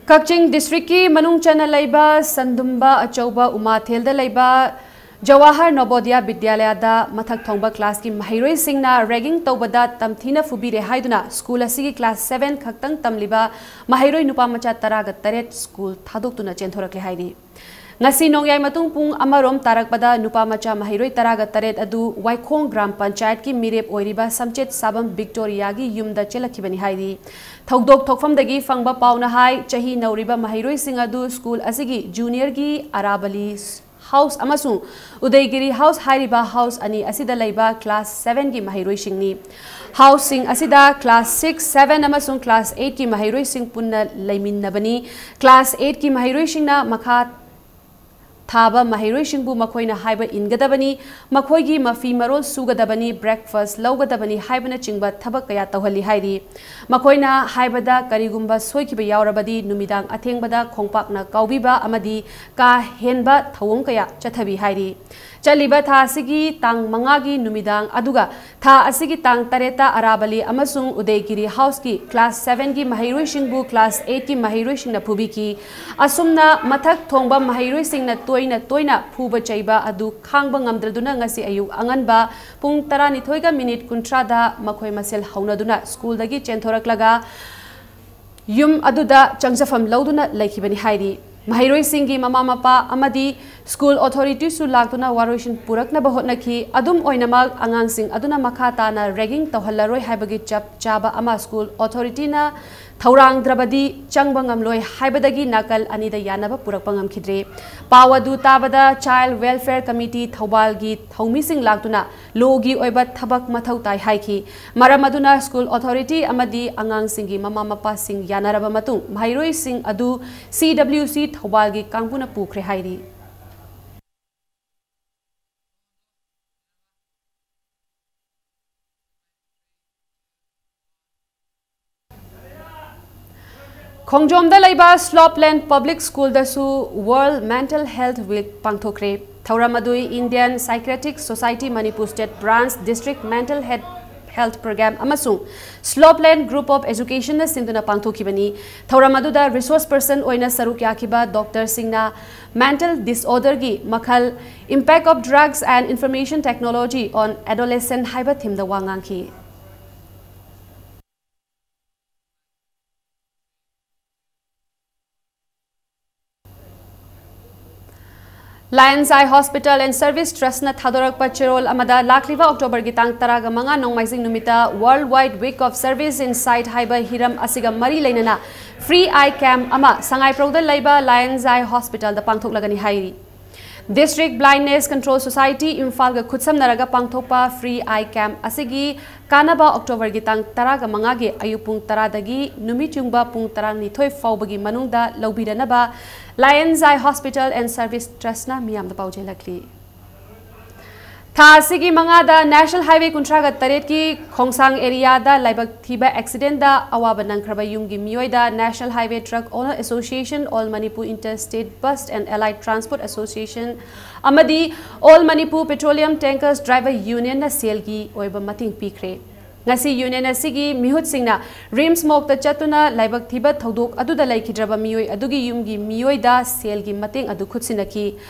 ꯀꯛꯆꯤꯡ districtꯀꯤ ꯃꯅꯨꯡ ꯆꯟꯅ ꯂꯩꯕ ꯁꯟꯗꯨꯝꯕ ꯑꯆꯧꯕ ꯎꯃꯥꯊꯦꯜꯗ ꯂꯩꯕ ꯖꯋꯥꯍꯔ ꯅꯣꯕꯣꯗꯤꯌꯥ ꯕꯤꯗ꯭ꯌꯥꯂꯌꯥꯗ ꯃꯊꯛ ꯊꯣꯡꯕ classꯀꯤ ꯃꯍꯩꯔꯣꯏꯁꯤꯡꯅ ragging ꯇꯧꯕꯗ ꯇꯝꯊꯤꯅ ꯐꯨꯕꯤꯔꯦ ꯍꯥꯏꯗꯨꯅ school ꯑꯁꯤꯒꯤ class seven ꯈꯛꯇꯪ ꯇꯝꯂꯤꯕ ꯃꯍꯩꯔꯣꯏ ꯅꯨꯄꯥ ꯃꯆꯥ ꯇꯔꯥꯒ ꯇꯔꯦꯠ school ꯊꯥꯗꯣꯛꯇꯨꯅ ꯆꯦꯟꯊꯣꯔꯛꯂꯦ ꯍꯥꯏꯔꯤ꯫ ꯉꯁꯤ ꯅꯣꯡꯌꯥꯏ ꯃꯇꯨꯡ ꯄꯨꯡ ꯑꯃꯔꯣꯝ ꯇꯥꯔꯛꯄꯗ ꯅꯨꯄꯥ ꯃꯆꯥ ꯃꯍꯩꯔꯣꯏ ꯇꯔꯥꯒ ꯇꯔꯦꯠ ꯑꯗꯨ ꯋꯥꯏꯈꯣꯡ ꯒ꯭ꯔꯥꯝ ꯄꯟꯆꯥꯌꯠꯀꯤ ꯃꯤꯔꯦꯞ ꯑꯣꯏꯔꯤꯕ ꯁꯝꯆꯦꯠ ꯁꯥꯕꯝ ꯕꯤꯛꯇꯣꯔꯤꯌꯥꯒꯤ ꯌꯨꯝꯗ ꯆꯦꯜꯂꯛꯈꯤꯕꯅꯤ ꯍꯥꯏꯔꯤ꯫ ꯊꯧꯗꯣꯛ ꯊꯣꯛꯐꯝꯗꯒꯤ ꯐꯪꯕ ꯄꯥꯎꯅ ꯍꯥꯏ, ꯆꯍꯤ ꯅꯧꯔꯤꯕ ꯃꯍꯩꯔꯣꯏꯁꯤꯡ ꯑꯗꯨ school ꯑꯁꯤꯒꯤ juniorꯒꯤ ꯑꯔꯥꯕꯂꯤ House ꯑꯃꯁꯨꯡ ꯎꯗꯩꯒꯤꯔꯤ House ꯍꯥꯏꯔꯤꯕ house ꯑꯅꯤ ꯑꯁꯤꯗ ꯂꯩꯕ class seven ꯒꯤ ꯃꯍꯩꯔꯣꯏꯁꯤꯡꯅꯤ꯫ House ꯁꯤꯡ ꯑꯁꯤꯗ class six, seven ꯑꯃꯁꯨꯡ class eight ꯀꯤ ꯃꯍꯩꯔꯣꯏꯁꯤꯡ ꯄꯨꯟꯅ ꯂꯩꯃꯤꯟꯅꯕꯅꯤ꯫ Class eight ꯀꯤ ꯃꯍꯩꯔꯣꯏꯁꯤꯡꯅ ꯃꯈꯥ ꯊꯥꯕ ꯃꯍꯩꯔꯣꯏꯁꯤꯡꯕꯨ ꯃꯈꯣꯏꯅ ꯍꯥꯏꯕ ꯏꯟꯒꯗꯕꯅꯤ, ꯃꯈꯣꯏꯒꯤ ꯃꯐꯤ ꯃꯔꯣꯜ ꯁꯨꯒꯗꯕꯅꯤ, breakfast ꯂꯧꯒꯗꯕꯅꯤ ꯍꯥꯏꯕꯅꯆꯤꯡꯕ ꯊꯕꯛ ꯀꯌꯥ ꯇꯧꯍꯜꯂꯤ ꯍꯥꯏꯔꯤ꯫ ꯃꯈꯣꯏꯅ ꯍꯥꯏꯕꯗ ꯀꯔꯤꯒꯨꯝꯕ ꯁꯣꯏꯈꯤꯕ ꯌꯥꯎꯔꯕꯗꯤ ꯅꯨꯃꯤꯗꯥꯡ ꯑꯊꯦꯡꯕꯗ ꯈꯣꯡꯄꯥꯛꯅ ꯀꯥꯎꯕꯤꯕ ꯑꯃꯗꯤ ꯀꯥ ꯍꯦꯟꯕ ꯊꯧꯑꯣꯡ ꯀꯌꯥ ꯆꯠꯊꯕꯤ ꯍꯥꯏꯔꯤ꯫ ꯆꯠꯂꯤꯕ ꯊꯥ ꯑꯁꯤꯒꯤ ꯇꯥꯡ ꯃꯉꯥꯒꯤ ꯅꯨꯃꯤꯗꯥꯡ ꯑꯗꯨꯒ ꯊꯥ ꯑꯁꯤꯒꯤ ꯇꯥꯡ ꯇꯔꯦꯠꯇ ꯑꯔꯥꯕꯂꯤ ꯑꯃꯁꯨꯡ ꯎꯗꯩꯒꯤꯔꯤ House ꯀꯤ class seven ꯒꯤ ꯃꯍꯩꯔꯣꯏꯁꯤꯡꯕꯨ class eight ꯀꯤ ꯃꯍꯩꯔꯣꯏꯁꯤꯡꯅ ꯐꯨꯕꯤꯈꯤ꯫ ꯑꯁꯨꯝꯅ ꯃꯊꯛ ꯊꯣꯡꯕ ꯃꯍꯩꯔꯣꯏꯁꯤꯡꯅ ꯇꯣꯏꯅ ꯇꯣꯏꯅ ꯐꯨꯕ ꯆꯩꯕ ꯑꯗꯨ ꯈꯥꯡꯕ ꯉꯝꯗ꯭ꯔꯗꯨꯅ ꯉꯁꯤ ꯑꯌꯨꯛ ꯑꯉꯟꯕ ꯄꯨꯡ ꯇꯔꯥꯅꯤꯊꯣꯏꯒ minute ꯀꯨꯟꯊ꯭ꯔꯥꯗ ꯃꯈꯣꯏ ꯃꯁꯦꯜ ꯍꯧꯅꯗꯨꯅ school ꯗꯒꯤ ꯆꯦꯟꯊꯣꯔꯛꯂꯒ ꯌꯨꯝ ꯑꯗꯨꯗ ꯆꯪꯖꯐꯝ ꯂꯧꯗꯨꯅ ꯂꯩꯈꯤꯕꯅꯤ ꯍꯥꯏꯔꯤ꯫ ꯃꯍꯩꯔꯣꯏꯁꯤꯡꯒꯤ ꯃꯃꯥ ꯃꯄꯥ ꯑꯃꯗꯤ school authority ꯁꯨ ꯂꯥꯛꯇꯨꯅ ꯋꯥꯔꯣꯏꯁꯤꯟ ꯄꯨꯔꯛꯅꯕ ꯍꯣꯠꯅꯈꯤ꯫ ꯑꯗꯨꯝ ꯑꯣꯏꯅꯃꯛ, ꯑꯉꯥꯡꯁꯤꯡ ꯑꯗꯨꯅ ꯃꯈꯥ ꯇꯥꯅ ragging ꯇꯧꯍꯜꯂꯔꯣꯏ ꯍꯥꯏꯕꯒꯤ ꯆꯞ ꯆꯥꯕ ꯑꯃ school authority ꯅ ꯊꯧꯔꯥꯡꯗ꯭ꯔꯕꯗꯤ ꯆꯪꯕ ꯉꯝꯂꯣꯏ ꯍꯥꯏꯕꯗꯒꯤ ꯅꯥꯀꯜ ꯑꯅꯤꯗ ꯌꯥꯅꯕ ꯄꯨꯔꯛꯄ ꯉꯝꯈꯤꯗ꯭ꯔꯦ꯫ ꯄꯥꯎ ꯑꯗꯨ ꯇꯥꯕꯗ Child Welfare Committee ꯊꯧꯕꯥꯜꯒꯤ ꯊꯧꯃꯤꯁꯤꯡ ꯂꯥꯛꯇꯨꯅ law ꯒꯤ ꯑꯣꯏꯕ ꯊꯕꯛ ꯃꯊꯧ ꯇꯥꯏ ꯍꯥꯏꯈꯤ꯫ ꯃꯔꯝ ꯑꯗꯨꯅ school authority ꯑꯃꯗꯤ ꯑꯉꯥꯡꯁꯤꯡꯒꯤ ꯃꯃꯥ ꯃꯄꯥꯁꯤꯡ ꯌꯥꯅꯔꯕ ꯃꯇꯨꯡ ꯃꯍꯩꯔꯣꯏꯁꯤꯡ ꯑꯗꯨ C W C ꯊꯧꯕꯥꯜꯒꯤ ꯀꯥꯡꯕꯨꯅ ꯄꯨꯈ꯭ꯔꯦ ꯍꯥꯏꯔꯤ꯫ ꯈꯣꯡꯖꯣꯝꯗ ꯂꯩꯕ Slopeland Public School ꯗꯁꯨ World Mental Health Week ꯄꯥꯡꯊꯣꯛꯈ꯭ꯔꯦ꯫ ꯊꯧꯔꯝ ꯑꯗꯨ Indian Psychiatric Society Manipur State Branch District Mental Health Health Program ꯑꯃꯁꯨꯡ Slopeland Group of Education ꯅ ꯁꯤꯟꯗꯨꯅ ꯄꯥꯡꯊꯣꯛꯈꯤꯕꯅꯤ꯫ ꯊꯧꯔꯝ ꯑꯗꯨꯗ resource person ꯑꯣꯏꯅ ꯁꯔꯨꯛ ꯌꯥꯈꯤꯕ doctor ꯁꯤꯡꯅ mental disorder ꯒꯤ ꯃꯈꯜ, impact of drugs and information technology on adolescent ꯍꯥꯏꯕ theme ꯗ ꯋꯥ ꯉꯥꯡꯈꯤ꯫ Lion's Eye Hospital and Service Trust ꯅ ꯊꯥꯗꯣꯔꯛꯄ ꯆꯦꯔꯣꯜ ꯑꯃꯗ ꯂꯥꯛꯂꯤꯕ October ꯒꯤ ꯇꯥꯡ ꯇꯔꯥꯒ ꯃꯉꯥ ꯅꯣꯡꯃꯥꯏꯖꯤꯡ ꯅꯨꯃꯤꯠꯇ World Wide Week of Service in Sight ꯍꯥꯏꯕ ꯍꯤꯔꯝ ꯑꯁꯤꯒ ꯃꯔꯤ ꯂꯩꯅꯅ free eye camp ꯑꯃ ꯁꯉꯥꯏꯄ꯭ꯔꯧꯗ ꯂꯩꯕ Lion's Eye Hospital ꯗ ꯄꯥꯡꯊꯣꯛꯂꯒꯅꯤ ꯍꯥꯏꯔꯤ꯫ District Blindness Control Society ꯏꯝꯐꯥꯜꯒ ꯈꯨꯠꯁꯝꯅꯔꯒ ꯄꯥꯡꯊꯣꯛꯄ free eye camp ꯑꯁꯤꯒꯤ ꯀꯥꯟꯅꯕ ꯑꯣꯛꯇꯣꯕꯔꯒꯤ ꯇꯥꯡ ꯇꯔꯥꯃꯉꯥꯒꯤ ꯑꯌꯨꯛ ꯄꯨꯡ ꯇꯔꯥꯗꯒꯤ ꯅꯨꯃꯤꯠ ꯌꯨꯡꯕ ꯄꯨꯡ ꯇꯔꯥꯅꯤꯊꯣꯏ ꯐꯥꯎꯕꯒꯤ ꯃꯅꯨꯡꯗ ꯂꯧꯕꯤꯔꯅꯕ Lion's Eye Hospital and Service Trustꯅ ꯃꯤꯌꯥꯝꯗ ꯄꯥꯎꯖꯦꯜꯂꯛꯂꯤ꯫ ꯊꯥ ꯑꯁꯤꯒꯤ ꯃꯉꯥꯗ National Highway ꯀꯨꯟꯊ꯭ꯔꯥꯒ ꯇꯔꯦꯠꯀꯤ ꯈꯣꯡꯁꯥꯡ areaꯗ ꯂꯥꯏꯕꯛ ꯊꯤꯕ accidentꯗ ꯑꯋꯥꯕ ꯅꯪꯈ꯭ꯔꯕ ꯌꯨꯝꯒꯤ ꯃꯤꯑꯣꯏꯗ National Highway Truck Owner Association, All Manipur Interstate Bus and Allied Transport Association ꯑꯃꯗꯤ All Manipur Petroleum Tankers Driver Unionꯅ ꯁꯦꯜꯒꯤ ꯑꯣꯏꯕ ꯃꯇꯦꯡ ꯄꯤꯈ꯭ꯔꯦ꯫ ꯉꯁꯤ union ꯑꯁꯤꯒꯤ ꯃꯤꯍꯨꯠꯁꯤꯡꯅ RIMS morgueꯇ ꯆꯠꯇꯨꯅ ꯂꯥꯏꯕꯛ ꯊꯤꯕ ꯊꯧꯗꯣꯛ ꯑꯗꯨꯗ ꯂꯩꯈꯤꯗ꯭ꯔꯕ ꯃꯤꯑꯣꯏ ꯑꯗꯨꯒꯤ ꯌꯨꯝꯒꯤ ꯃꯤꯑꯣꯏꯗ ꯁꯦꯜꯒꯤ ꯃꯇꯦꯡ ꯑꯗꯨ ꯈꯨꯠꯁꯤꯟꯅꯈꯤ꯫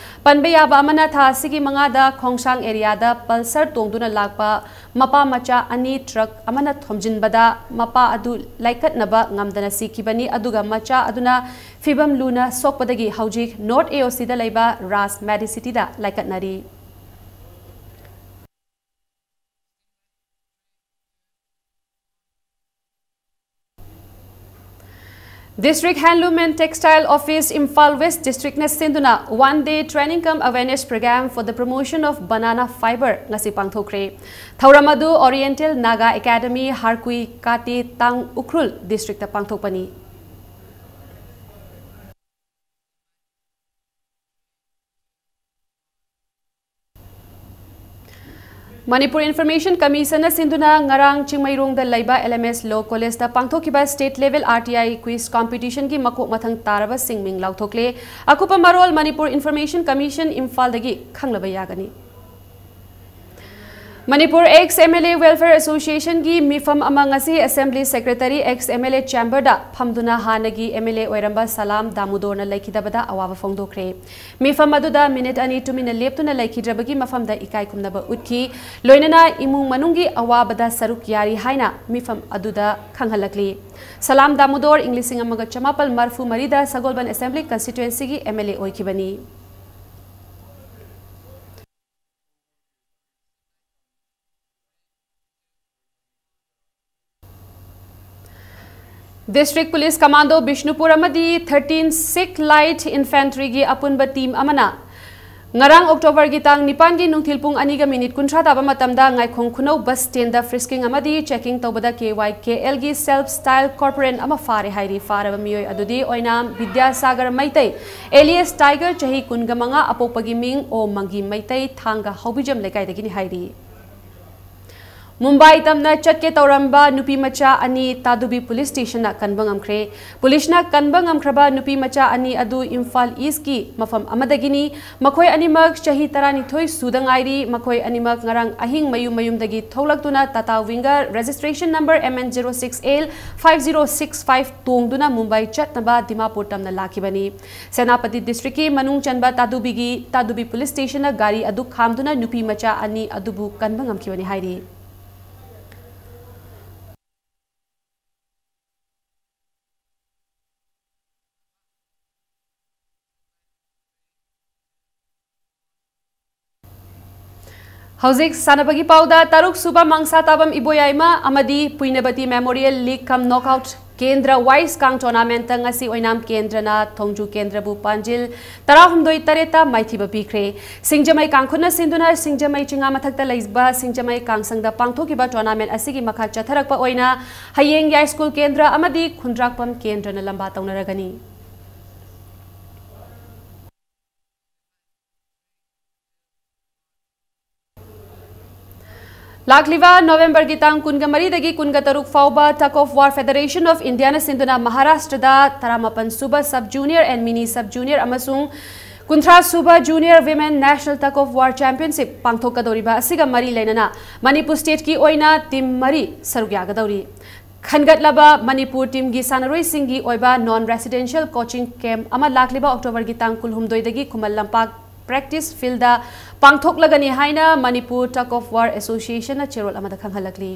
ꯄꯟꯕ ꯌꯥꯕ ꯑꯃꯅ, ꯊꯥ ꯑꯁꯤꯒꯤ ꯃꯉꯥꯗ ꯈꯣꯡꯁꯥꯡ areaꯗ Pulsar ꯇꯣꯡꯗꯨꯅ ꯂꯥꯛꯄ ꯃꯄꯥ ꯃꯆꯥ ꯑꯅꯤ truck ꯑꯃꯅ ꯊꯣꯝꯖꯤꯟꯕꯗ ꯃꯄꯥ ꯑꯗꯨ ꯂꯥꯏꯀꯠꯅꯕ ꯉꯝꯗꯅ ꯁꯤꯈꯤꯕꯅꯤ, ꯑꯗꯨꯒ ꯃꯆꯥ ꯑꯗꯨꯅ ꯐꯤꯕꯝ ꯂꯨꯅ ꯁꯣꯛꯄꯗꯒꯤ ꯍꯧꯖꯤꯛ North AOCꯗ ꯂꯩꯕ Raj Medicityꯗ ꯂꯥꯏꯀꯠꯅꯔꯤ꯫ District Handloom and Textile Office, Imphal West Districtꯅ ꯁꯤꯟꯗꯨꯅ One Day Training cum Awareness Program for the Promotion of Banana Fiber ꯉꯁꯤ ꯄꯥꯡꯊꯣꯛꯈ꯭ꯔꯦ꯫ ꯊꯧꯔꯝ ꯑꯗꯨ Oriental Naga Academy, ꯍꯥꯔꯀꯨꯏ ꯀꯥꯇꯤ, ꯇꯥꯡ ꯎꯈ꯭ꯔꯨꯜ districtꯇ ꯄꯥꯡꯊꯣꯛꯄꯅꯤ꯫ Manipur Information Commissionꯅ ꯁꯤꯟꯗꯨꯅ ꯉꯔꯥꯡ ꯆꯤꯡꯃꯩꯔꯣꯡꯗ ꯂꯩꯕ LMS Law Collegeꯇ ꯄꯥꯡꯊꯣꯛꯈꯤꯕ state level RTI quiz competitionꯒꯤ ꯃꯀꯣꯛ ꯃꯊꯪ ꯇꯥꯔꯕꯁꯤꯡ ꯃꯤꯡ ꯂꯥꯎꯊꯣꯛꯂꯦ꯫ ꯑꯀꯨꯞꯄ ꯃꯔꯣꯜ Manipur Information Commission ꯏꯝꯐꯥꯜꯗꯒꯤ ꯈꯪꯂꯕ ꯌꯥꯒꯅꯤ꯫ Manipur ex MLA Welfare Associationꯒꯤ ꯃꯤꯐꯝ ꯑꯃ ꯉꯁꯤ Assembly Secretary ex MLA chamberꯗ ꯐꯝꯗꯨꯅ ꯍꯥꯟꯅꯒꯤ MLA ꯑꯣꯏꯔꯝꯕ ꯁꯂꯥꯝ ꯗꯥꯃꯨꯗꯣꯔꯅ ꯂꯩꯈꯤꯗꯕꯗ ꯑꯋꯥꯕ ꯐꯣꯡꯗꯣꯛꯈ꯭ꯔꯦ꯫ ꯃꯤꯐꯝ ꯑꯗꯨꯗ minute ꯑꯅꯤ ꯇꯨꯃꯤꯟꯅ ꯂꯦꯞꯇꯨꯅ ꯂꯩꯈꯤꯗ꯭ꯔꯕꯒꯤ ꯃꯐꯝꯗ ꯏꯀꯥꯏ ꯈꯨꯝꯅꯕ ꯎꯠꯈꯤ꯫ ꯂꯣꯏꯅꯅ ꯏꯃꯨꯡ ꯃꯅꯨꯡꯒꯤ ꯑꯋꯥꯕꯗ ꯁꯔꯨꯛ ꯌꯥꯔꯤ ꯍꯥꯏꯅ ꯃꯤꯐꯝ ꯑꯗꯨꯗ ꯈꯪꯍꯜꯂꯛꯂꯤ꯫ ꯁꯂꯥꯝ ꯗꯥꯃꯨꯗꯣꯔ ꯏꯪ ꯂꯤꯁꯤꯡ ꯑꯃꯒ ꯆꯃꯥꯄꯜ ꯃꯔꯤꯐꯨ ꯃꯔꯤꯗ ꯁꯒꯣꯜꯕꯟ Assembly Constituencyꯒꯤ MLA ꯑꯣꯏꯈꯤꯕꯅꯤ꯫ District Police Commando Bishnupur ꯑꯃꯗꯤ thirteen Sikh Light Infantryꯒꯤ ꯑꯄꯨꯟꯕ team ꯑꯃꯅ ꯉꯔꯥꯡ ꯑꯣꯛꯇꯣꯕꯔꯒꯤ ꯇꯥꯡ ꯅꯤꯄꯥꯟꯒꯤ ꯅꯨꯡꯊꯤꯜ ꯄꯨꯡ ꯑꯅꯤꯒ ꯃꯤꯅꯤꯠ ꯀꯨꯟꯊ꯭ꯔꯥ ꯇꯥꯕ ꯃꯇꯝꯗ ꯉꯥꯏꯈꯣꯡ ꯈꯨꯅꯧ ꯕꯁ ꯁ꯭ꯇꯦꯟꯗ ꯐ꯭ꯔꯤꯁꯀꯤꯡ ꯑꯃꯗꯤ ꯆꯦꯀꯤꯡ ꯇꯧꯕꯗ ꯀꯦ ꯋꯥꯏ ꯀꯦ ꯑꯦꯜꯒꯤ ꯁꯦꯜꯐ ꯁ꯭ꯇꯥꯏꯜ ꯀꯣꯔꯄꯣꯔꯦꯟ ꯑꯃ ꯐꯥꯔꯦ ꯍꯥꯏꯔꯤ꯫ ꯐꯥꯔꯕ ꯃꯤꯑꯣꯏ ꯑꯗꯨꯗꯤ ꯑꯣꯏꯅꯥꯝ ꯕꯤꯗ꯭ꯌꯥꯁꯥꯒꯔ ꯃꯩꯇꯩ, ꯑꯦꯂꯤꯌꯁ ꯇꯥꯏꯒꯔ, ꯆꯍꯤ ꯀꯨꯟꯒ ꯃꯉꯥ, ꯑꯄꯣꯛꯄꯒꯤ ꯃꯤꯡ ꯑꯣ ꯃꯪꯒꯤ ꯃꯩꯇꯩ, ꯊꯥꯡꯒ ꯍꯧꯕꯤꯖꯝ ꯂꯩꯀꯥꯏꯗꯒꯤꯅꯤ ꯍꯥꯏꯔꯤ꯫ ꯃꯨꯝꯕꯥꯏ ꯇꯝꯅ ꯆꯠꯀꯦ ꯇꯧꯔꯝꯕ ꯅꯨꯄꯤ ꯃꯆꯥ ꯑꯅꯤ ꯇꯥꯗꯨꯕꯤ ꯄꯨꯂꯤꯁ ꯁ꯭ꯇꯦꯁꯟꯅ ꯀꯟꯕ ꯉꯝꯈ꯭ꯔꯦ꯫ ꯄꯨꯂꯤꯁꯅ ꯀꯟꯕ ꯉꯝꯈ꯭ꯔꯕ ꯅꯨꯄꯤ ꯃꯆꯥ ꯑꯅꯤ ꯑꯗꯨ ꯏꯝꯐꯥꯜ ꯏꯁꯀꯤ ꯃꯐꯝ ꯑꯃꯗꯒꯤꯅꯤ꯫ ꯃꯈꯣꯏ ꯑꯅꯤꯃꯛ ꯆꯍꯤ ꯇꯔꯥꯅꯤꯊꯣꯏ ꯁꯨꯗ ꯉꯥꯏꯔꯤ꯫ ꯃꯈꯣꯏ ꯑꯅꯤꯃꯛ ꯉꯔꯥꯡ ꯑꯍꯤꯡ ꯃꯌꯨꯝ ꯃꯌꯨꯝꯗꯒꯤ ꯊꯣꯛꯂꯛꯇꯨꯅ ꯇꯥꯇꯥ ꯋꯤꯡꯒꯔ registration number M N zero six L five zero six five ꯇꯣꯡꯗꯨꯅ ꯃꯨꯝꯕꯥꯏ ꯆꯠꯅꯕ ꯗꯤꯃꯥꯄꯨꯔ ꯇꯝꯅ ꯂꯥꯛꯈꯤꯕꯅꯤ꯫ ꯁꯦꯅꯥꯄꯇꯤ ꯗꯤꯁꯇ꯭ꯔꯤꯛꯀꯤ ꯃꯅꯨꯡ ꯆꯟꯕ ꯇꯥꯗꯨꯕꯤꯒꯤ, ꯇꯥꯗꯨꯕꯤ ꯄꯨꯂꯤꯁ ꯁ꯭ꯇꯦꯁꯟꯅ ꯒꯥꯔꯤ ꯑꯗꯨ ꯈꯥꯝꯗꯨꯅ ꯅꯨꯄꯤ ꯃꯆꯥ ꯑꯅꯤ ꯑꯗꯨꯕꯨ ꯀꯟꯕ ꯉꯝꯈꯤꯕꯅꯤ ꯍꯥꯏꯔꯤ꯫ ꯍꯧꯖꯤꯛ ꯁꯥꯟꯅꯕꯒꯤ ꯄꯥꯎꯗ, ꯇꯔꯨꯛ ꯁꯨꯕ ꯃꯪꯁꯥ ꯇꯥꯕꯝ ꯏꯕꯣꯌꯥꯏꯃ ꯑꯃꯗꯤ ꯄꯨꯏꯅꯕꯇꯤ Memorial League cum Knockout ꯀꯦꯟꯗ꯭ꯔ ꯋꯥꯏꯁ ꯀꯥꯡ ꯇꯣꯔꯅꯥꯃꯦꯟꯠꯇ ꯉꯁꯤ ꯑꯣꯏꯅꯥꯝ ꯀꯦꯟꯗ꯭ꯔꯅ ꯊꯣꯡꯖꯨ ꯀꯦꯟꯗ꯭ꯔꯕꯨ ꯄꯥꯟꯖꯤꯜ ꯇꯔꯥꯍꯨꯝꯗꯣꯏ ꯇꯔꯦꯠꯇ ꯃꯥꯏꯊꯤꯕ ꯄꯤꯈ꯭ꯔꯦ꯫ ꯁꯤꯡꯖꯃꯩ ꯀꯥꯡꯈꯨꯠꯅ ꯁꯤꯟꯗꯨꯅ ꯁꯤꯡꯖꯃꯩ ꯆꯤꯉꯥ ꯃꯊꯛꯇ ꯂꯩꯕ ꯁꯤꯡꯖꯃꯩ ꯀꯥꯡꯁꯪꯗ ꯄꯥꯡꯊꯣꯛꯈꯤꯕ ꯇꯣꯔꯅꯥꯃꯦꯟꯠ ꯑꯁꯤꯒꯤ ꯃꯈꯥ ꯆꯠꯊꯔꯛꯄ ꯑꯣꯏꯅ ꯍꯌꯦꯡ ꯌꯥꯏꯁ꯭ꯀꯨꯜ ꯀꯦꯟꯗ꯭ꯔ ꯑꯃꯗꯤ ꯈꯨꯟꯗ꯭ꯔꯥꯛꯄꯝ ꯀꯦꯟꯗ꯭ꯔꯅ ꯂꯝꯕꯥ ꯇꯧꯅꯔꯒꯅꯤ꯫ ꯂꯥꯛꯂꯤꯕ ꯅꯣꯕꯦꯝꯕꯔꯒꯤ ꯇꯥꯡ ꯀꯨꯟꯒ ꯃꯔꯤꯗꯒꯤ ꯀꯨꯟꯒ ꯇꯔꯨꯛ ꯐꯥꯎꯕ Tug of War Federation of Indiaꯅ ꯁꯤꯟꯗꯨꯅ ꯃꯍꯥꯔꯥꯁꯇ꯭ꯔꯗ ꯇꯔꯥꯃꯥꯄꯟ ꯁꯨꯕ Sub Junior and Mini Sub Junior ꯑꯃꯁꯨꯡ ꯀꯨꯟꯊ꯭ꯔꯥ ꯁꯨꯕ Junior Women National Tug of War Championship ꯄꯥꯡꯊꯣꯛꯀꯗꯧꯔꯤꯕ ꯑꯁꯤꯒ ꯃꯔꯤ ꯂꯩꯅꯅ ꯃꯅꯤꯄꯨꯔ stateꯀꯤ ꯑꯣꯏꯅ team ꯃꯔꯤ ꯁꯔꯨꯛ ꯌꯥꯒꯗꯧꯔꯤ꯫ ꯈꯟꯒꯠꯂꯕ ꯃꯅꯤꯄꯨꯔ teamꯒꯤ ꯁꯥꯟꯅꯔꯣꯏꯁꯤꯡꯒꯤ ꯑꯣꯏꯕ non residential coaching camp ꯑꯃ ꯂꯥꯛꯂꯤꯕ ꯑꯣꯛꯇꯣꯕꯔꯒꯤ ꯇꯥꯡ ꯀꯨꯟꯍꯨꯝꯗꯣꯏꯗꯒꯤ ꯈꯨꯃꯟ ꯂꯝꯄꯥꯛ practice fieldꯇ ꯄꯥꯡꯊꯣꯛꯂꯒꯅꯤ ꯍꯥꯏꯅ ꯃꯅꯤꯄꯨꯔ Tug of War Associationꯅ ꯆꯦꯔꯣꯜ ꯑꯃꯗ ꯈꯪꯍꯜꯂꯛꯂꯤ꯫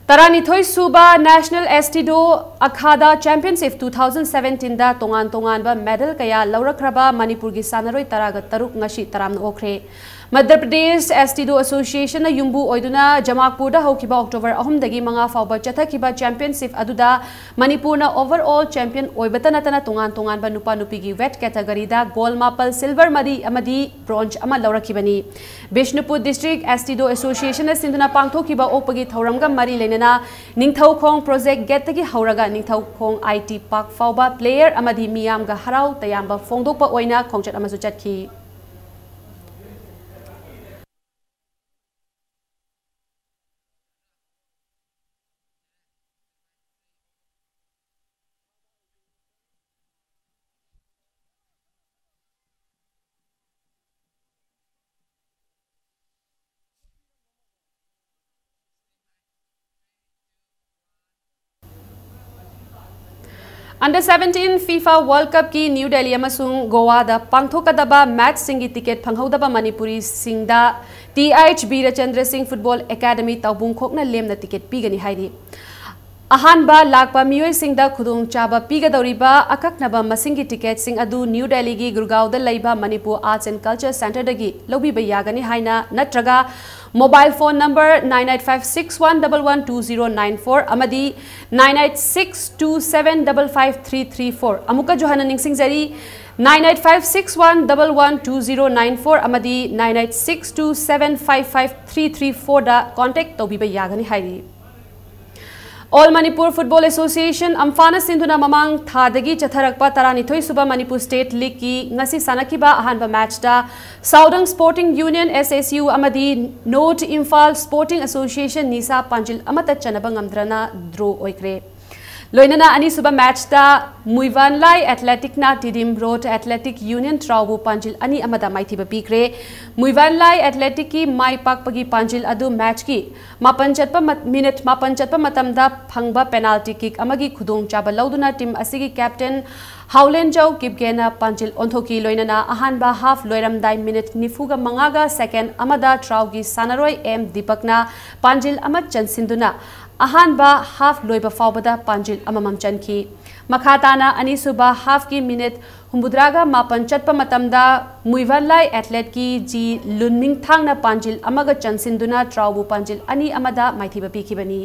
ꯇꯔꯥꯅꯤꯊꯣꯏ ꯁꯨꯕ National Aikido Akhada Championship two thousand seventeenꯗ ꯇꯣꯉꯥꯟ ꯇꯣꯉꯥꯟꯕ medal ꯀꯌꯥ ꯂꯧꯔꯛꯈ꯭ꯔꯕ ꯃꯅꯤꯄꯨꯔꯒꯤ ꯁꯥꯟꯅꯔꯣꯏ ꯇꯔꯥꯒ ꯇꯔꯨꯛ ꯉꯁꯤ ꯇꯔꯥꯝꯅ ꯑꯣꯛꯈ꯭ꯔꯦ꯫ ꯃꯙ꯭ꯌ ꯄ꯭ꯔꯗꯦꯁ ꯑꯦꯁꯇꯤꯗꯣ ꯑꯦꯁꯣꯁꯤꯌꯦꯁꯟꯅ ꯌꯨꯝꯕꯨ ꯑꯣꯏꯗꯨꯅ ꯖꯃꯥꯜꯄꯨꯔꯗ ꯍꯧꯈꯤꯕ ꯑꯣꯛꯇꯣꯕꯔ ꯑꯍꯨꯝꯗꯒꯤ ꯃꯉꯥ ꯐꯥꯎꯕ ꯆꯠꯊꯈꯤꯕ ꯆꯦꯝꯄꯤꯌꯟꯁꯤꯞ ꯑꯗꯨꯗ ꯃꯅꯤꯄꯨꯔꯅ ꯑꯣꯚꯔ ꯑꯣꯜ ꯆꯦꯝꯄꯤꯌꯟ ꯑꯣꯏꯕꯇ ꯅꯠꯇꯅ ꯇꯣꯉꯥꯟ ꯇꯣꯉꯥꯟꯕ ꯅꯨꯄꯥ ꯅꯨꯄꯤꯒꯤ ꯋꯦꯠ ꯀꯦꯇꯒꯔꯤꯗ ꯒꯣꯜ ꯃꯥꯄꯜ, ꯁꯤꯜꯚꯔ ꯃꯔꯤ ꯑꯃꯗꯤ ꯕ꯭ꯔꯣꯟꯖ ꯑꯃ ꯂꯧꯔꯛꯈꯤꯕꯅꯤ꯫ ꯕꯤꯁꯅꯨꯄꯨꯔ ꯗꯤꯁꯇ꯭ꯔꯤꯛ ꯑꯦꯁꯇꯤꯗꯣ ꯑꯦꯁꯣꯁꯤꯌꯦꯁꯟꯅ ꯁꯤꯟꯗꯨꯅ ꯄꯥꯡꯊꯣꯛꯈꯤꯕ ꯑꯣꯛꯄꯒꯤ ꯊꯧꯔꯝꯒ ꯃꯔꯤ ꯂꯩꯅꯅ ꯅꯤꯡꯊꯧꯈꯣꯡ ꯄ꯭ꯔꯣꯖꯦꯛ ꯒꯦꯠꯇꯒꯤ ꯍꯧꯔꯒ ꯅꯤꯡꯊꯧꯈꯣꯡ ꯑꯥꯏ ꯇꯤ ꯄꯥꯔꯛ ꯐꯥꯎꯕ ꯄ꯭ꯂꯦꯌꯔ ꯑꯃꯗꯤ ꯃꯤꯌꯥꯝꯒ ꯍꯔꯥꯎ ꯇꯌꯥꯝꯕ ꯐꯣꯡꯗꯣꯛꯄ ꯑꯣꯏꯅ ꯈꯣꯡꯆꯠ ꯑꯃꯁꯨ ꯆꯠꯈꯤ꯫ Under seventeen FIFA World Cupꯀꯤ ꯅ꯭ꯌꯨ ꯗꯦꯜꯂꯤ ꯑꯃꯁꯨꯡ ꯒꯣꯋꯥꯗ ꯄꯥꯡꯊꯣꯛꯀꯗꯕ ꯃꯦꯆꯁꯤꯡꯒꯤ ꯇꯤꯀꯦꯠ ꯐꯪꯍꯧꯗꯕ ꯃꯅꯤꯄꯨꯔꯤꯁꯤꯡꯗ T H Birchandra Singh football academy ꯇꯥꯎꯕꯨꯡꯈꯣꯛꯅ ꯂꯦꯝꯅ ꯇꯤꯀꯦꯠ ꯄꯤꯒꯅꯤ ꯍꯥꯏꯔꯤ꯫ ꯑꯍꯥꯟꯕ ꯂꯥꯛꯄ ꯃꯤꯑꯣꯏꯁꯤꯡꯗ ꯈꯨꯗꯣꯡꯆꯥꯕ ꯄꯤꯒꯗꯧꯔꯤꯕ ꯑꯀꯛꯅꯕ ꯃꯁꯤꯡꯒꯤ ꯇꯤꯀꯦꯠꯁꯤꯡ ꯑꯗꯨ ꯅ꯭ꯌꯨ ꯗꯦꯜꯂꯤꯒꯤ ꯒꯨꯔꯒꯥꯎꯗ ꯂꯩꯕ ꯃꯅꯤꯄꯨꯔ ꯑꯥꯔꯠꯁ ꯑꯦꯟ ꯀꯜꯆꯔ ꯁꯦꯟꯇꯔꯗꯒꯤ ꯂꯧꯕꯤꯕ ꯌꯥꯒꯅꯤ ꯍꯥꯏꯅ ꯅꯠꯇ꯭ꯔꯒ mobile phone number nine eight five six one double one two zero nine four ꯑꯃꯗꯤ nine eight six two seven double five three three four꯫ ꯑꯃꯨꯛꯀꯁꯨ ꯍꯟꯅ ꯅꯤꯡꯁꯤꯡꯖꯔꯤ, nine eight five six one double one two zero nine four ꯑꯃꯗꯤ nine eight six two seven five five three three fourꯗ contact ꯇꯧꯕꯤꯕ ꯌꯥꯒꯅꯤ ꯍꯥꯏꯔꯤ꯫ All Manipur Football Association, ꯑꯝꯐꯥꯅ ꯁꯤꯟꯗꯨꯅ ꯃꯃꯥꯡ ꯊꯥꯗꯒꯤ ꯆꯠꯊꯔꯛꯄ ꯇꯔꯥꯅꯤꯊꯣꯏ ꯁꯨꯕ ꯃꯅꯤꯄꯨꯔ ꯁ꯭ꯇꯦꯠ ꯂꯤꯒꯀꯤ ꯉꯁꯤ ꯁꯥꯟꯅꯈꯤꯕ ꯑꯍꯥꯟꯕ ꯃꯦꯆꯇ ꯁꯥꯎꯗꯪ ꯁ꯭ꯄꯣꯔꯇꯤꯡ ꯌꯨꯅꯤꯌꯟ, ꯑꯦꯁ ꯑꯦꯁ ꯌꯨ, ꯑꯃꯗꯤ ꯅꯣꯔꯠ ꯏꯝꯐꯥꯜ ꯁ꯭ꯄꯣꯔꯇꯤꯡ ꯑꯦꯁꯣꯁꯤꯌꯦꯁꯟ, ꯅꯤꯁꯥ, ꯄꯥꯟꯖꯤꯜ ꯑꯃꯠꯇ ꯆꯟꯅꯕ ꯉꯝꯗ꯭ꯔꯅ ꯗ꯭ꯔꯣ ꯑꯣꯏꯈ꯭ꯔꯦ꯫ ꯂꯣꯏꯅꯅ ꯑꯅꯤꯁꯨꯕ ꯃꯦꯆꯇ ꯃꯨꯏꯕꯥꯟꯂꯥꯏ ꯑꯦꯊꯂꯦꯇꯤꯛꯅ ꯇꯤꯗꯤꯝ ꯔꯣꯗ ꯑꯦꯊꯂꯦꯇꯤꯛ ꯌꯨꯅꯤꯌꯟ ꯇ꯭ꯔꯥꯎꯕꯨ ꯄꯥꯟꯖꯤꯜ ꯑꯅꯤ ꯑꯃꯗ ꯃꯥꯏꯊꯤꯕ ꯄꯤꯈ꯭ꯔꯦ꯫ ꯃꯨꯏꯕꯥꯟꯂꯥꯏ ꯑꯦꯊꯂꯦꯇꯤꯛꯀꯤ ꯃꯥꯏ ꯄꯥꯛꯄꯒꯤ ꯄꯥꯟꯖꯤꯜ ꯑꯗꯨ ꯃꯦꯆꯀꯤ ꯃꯥꯄꯟ ꯆꯠꯄ ꯃꯠ-, ꯃꯤꯅꯤꯠ ꯃꯥꯄꯟ ꯆꯠꯄ ꯃꯇꯝꯗ ꯐꯪꯕ ꯄꯦꯅꯥꯜꯇꯤ ꯀꯤꯛ ꯑꯃꯒꯤ ꯈꯨꯗꯣꯡꯆꯥꯕ ꯂꯧꯗꯨꯅ ꯇꯤꯝ ꯑꯁꯤꯒꯤ ꯀꯦꯞꯇꯦꯟ ꯍꯥꯎꯂꯦꯟꯖꯧ ꯀꯤꯞꯒꯦꯅ ꯄꯥꯟꯖꯤꯜ ꯑꯣꯟꯊꯣꯛꯈꯤ꯫ ꯂꯣꯏꯅꯅ ꯑꯍꯥꯟꯕ ꯍꯥꯐ ꯂꯣꯏꯔꯝꯗꯥꯏ ꯃꯤꯅꯤꯠ ꯅꯤꯐꯨꯒ ꯃꯉꯥꯒ ꯁꯦꯀꯦꯟ ꯑꯃꯗ ꯇ꯭ꯔꯥꯎꯒꯤ ꯁꯥꯟꯅꯔꯣꯏ ꯑꯦꯝ ꯗꯤꯄꯛꯅ ꯄꯥꯟꯖꯤꯜ ꯑꯃ ꯆꯟꯁꯤꯟꯗꯨꯅ ꯑꯍꯥꯟꯕ ꯍꯥꯐ ꯂꯣꯏꯕ ꯐꯥꯎꯕꯗ ꯄꯥꯟꯖꯤꯜ ꯑꯃꯃꯝ ꯆꯟꯈꯤ꯫ ꯃꯈꯥ ꯇꯥꯅ ꯑꯅꯤꯁꯨꯕ ꯍꯥꯐꯀꯤ ꯃꯤꯅꯤꯠ ꯍꯨꯝꯐꯨꯇꯔꯥꯒ ꯃꯥꯄꯟ ꯆꯠꯄ ꯃꯇꯝꯗ ꯃꯨꯏꯚꯥꯟꯂꯥꯏ ꯑꯦꯊꯂꯦꯠꯀꯤ ꯖꯤ ꯂꯨꯟꯃꯤꯡꯊꯥꯡꯅ ꯄꯥꯟꯖꯤꯜ ꯑꯃꯒ ꯆꯟꯁꯤꯟꯗꯨꯅ ꯇ꯭ꯔꯥꯎꯕꯨ ꯄꯥꯟꯖꯤꯜ ꯑꯅꯤ ꯑꯃꯗ ꯃꯥꯏꯊꯤꯕ ꯄꯤꯈꯤꯕꯅꯤ꯫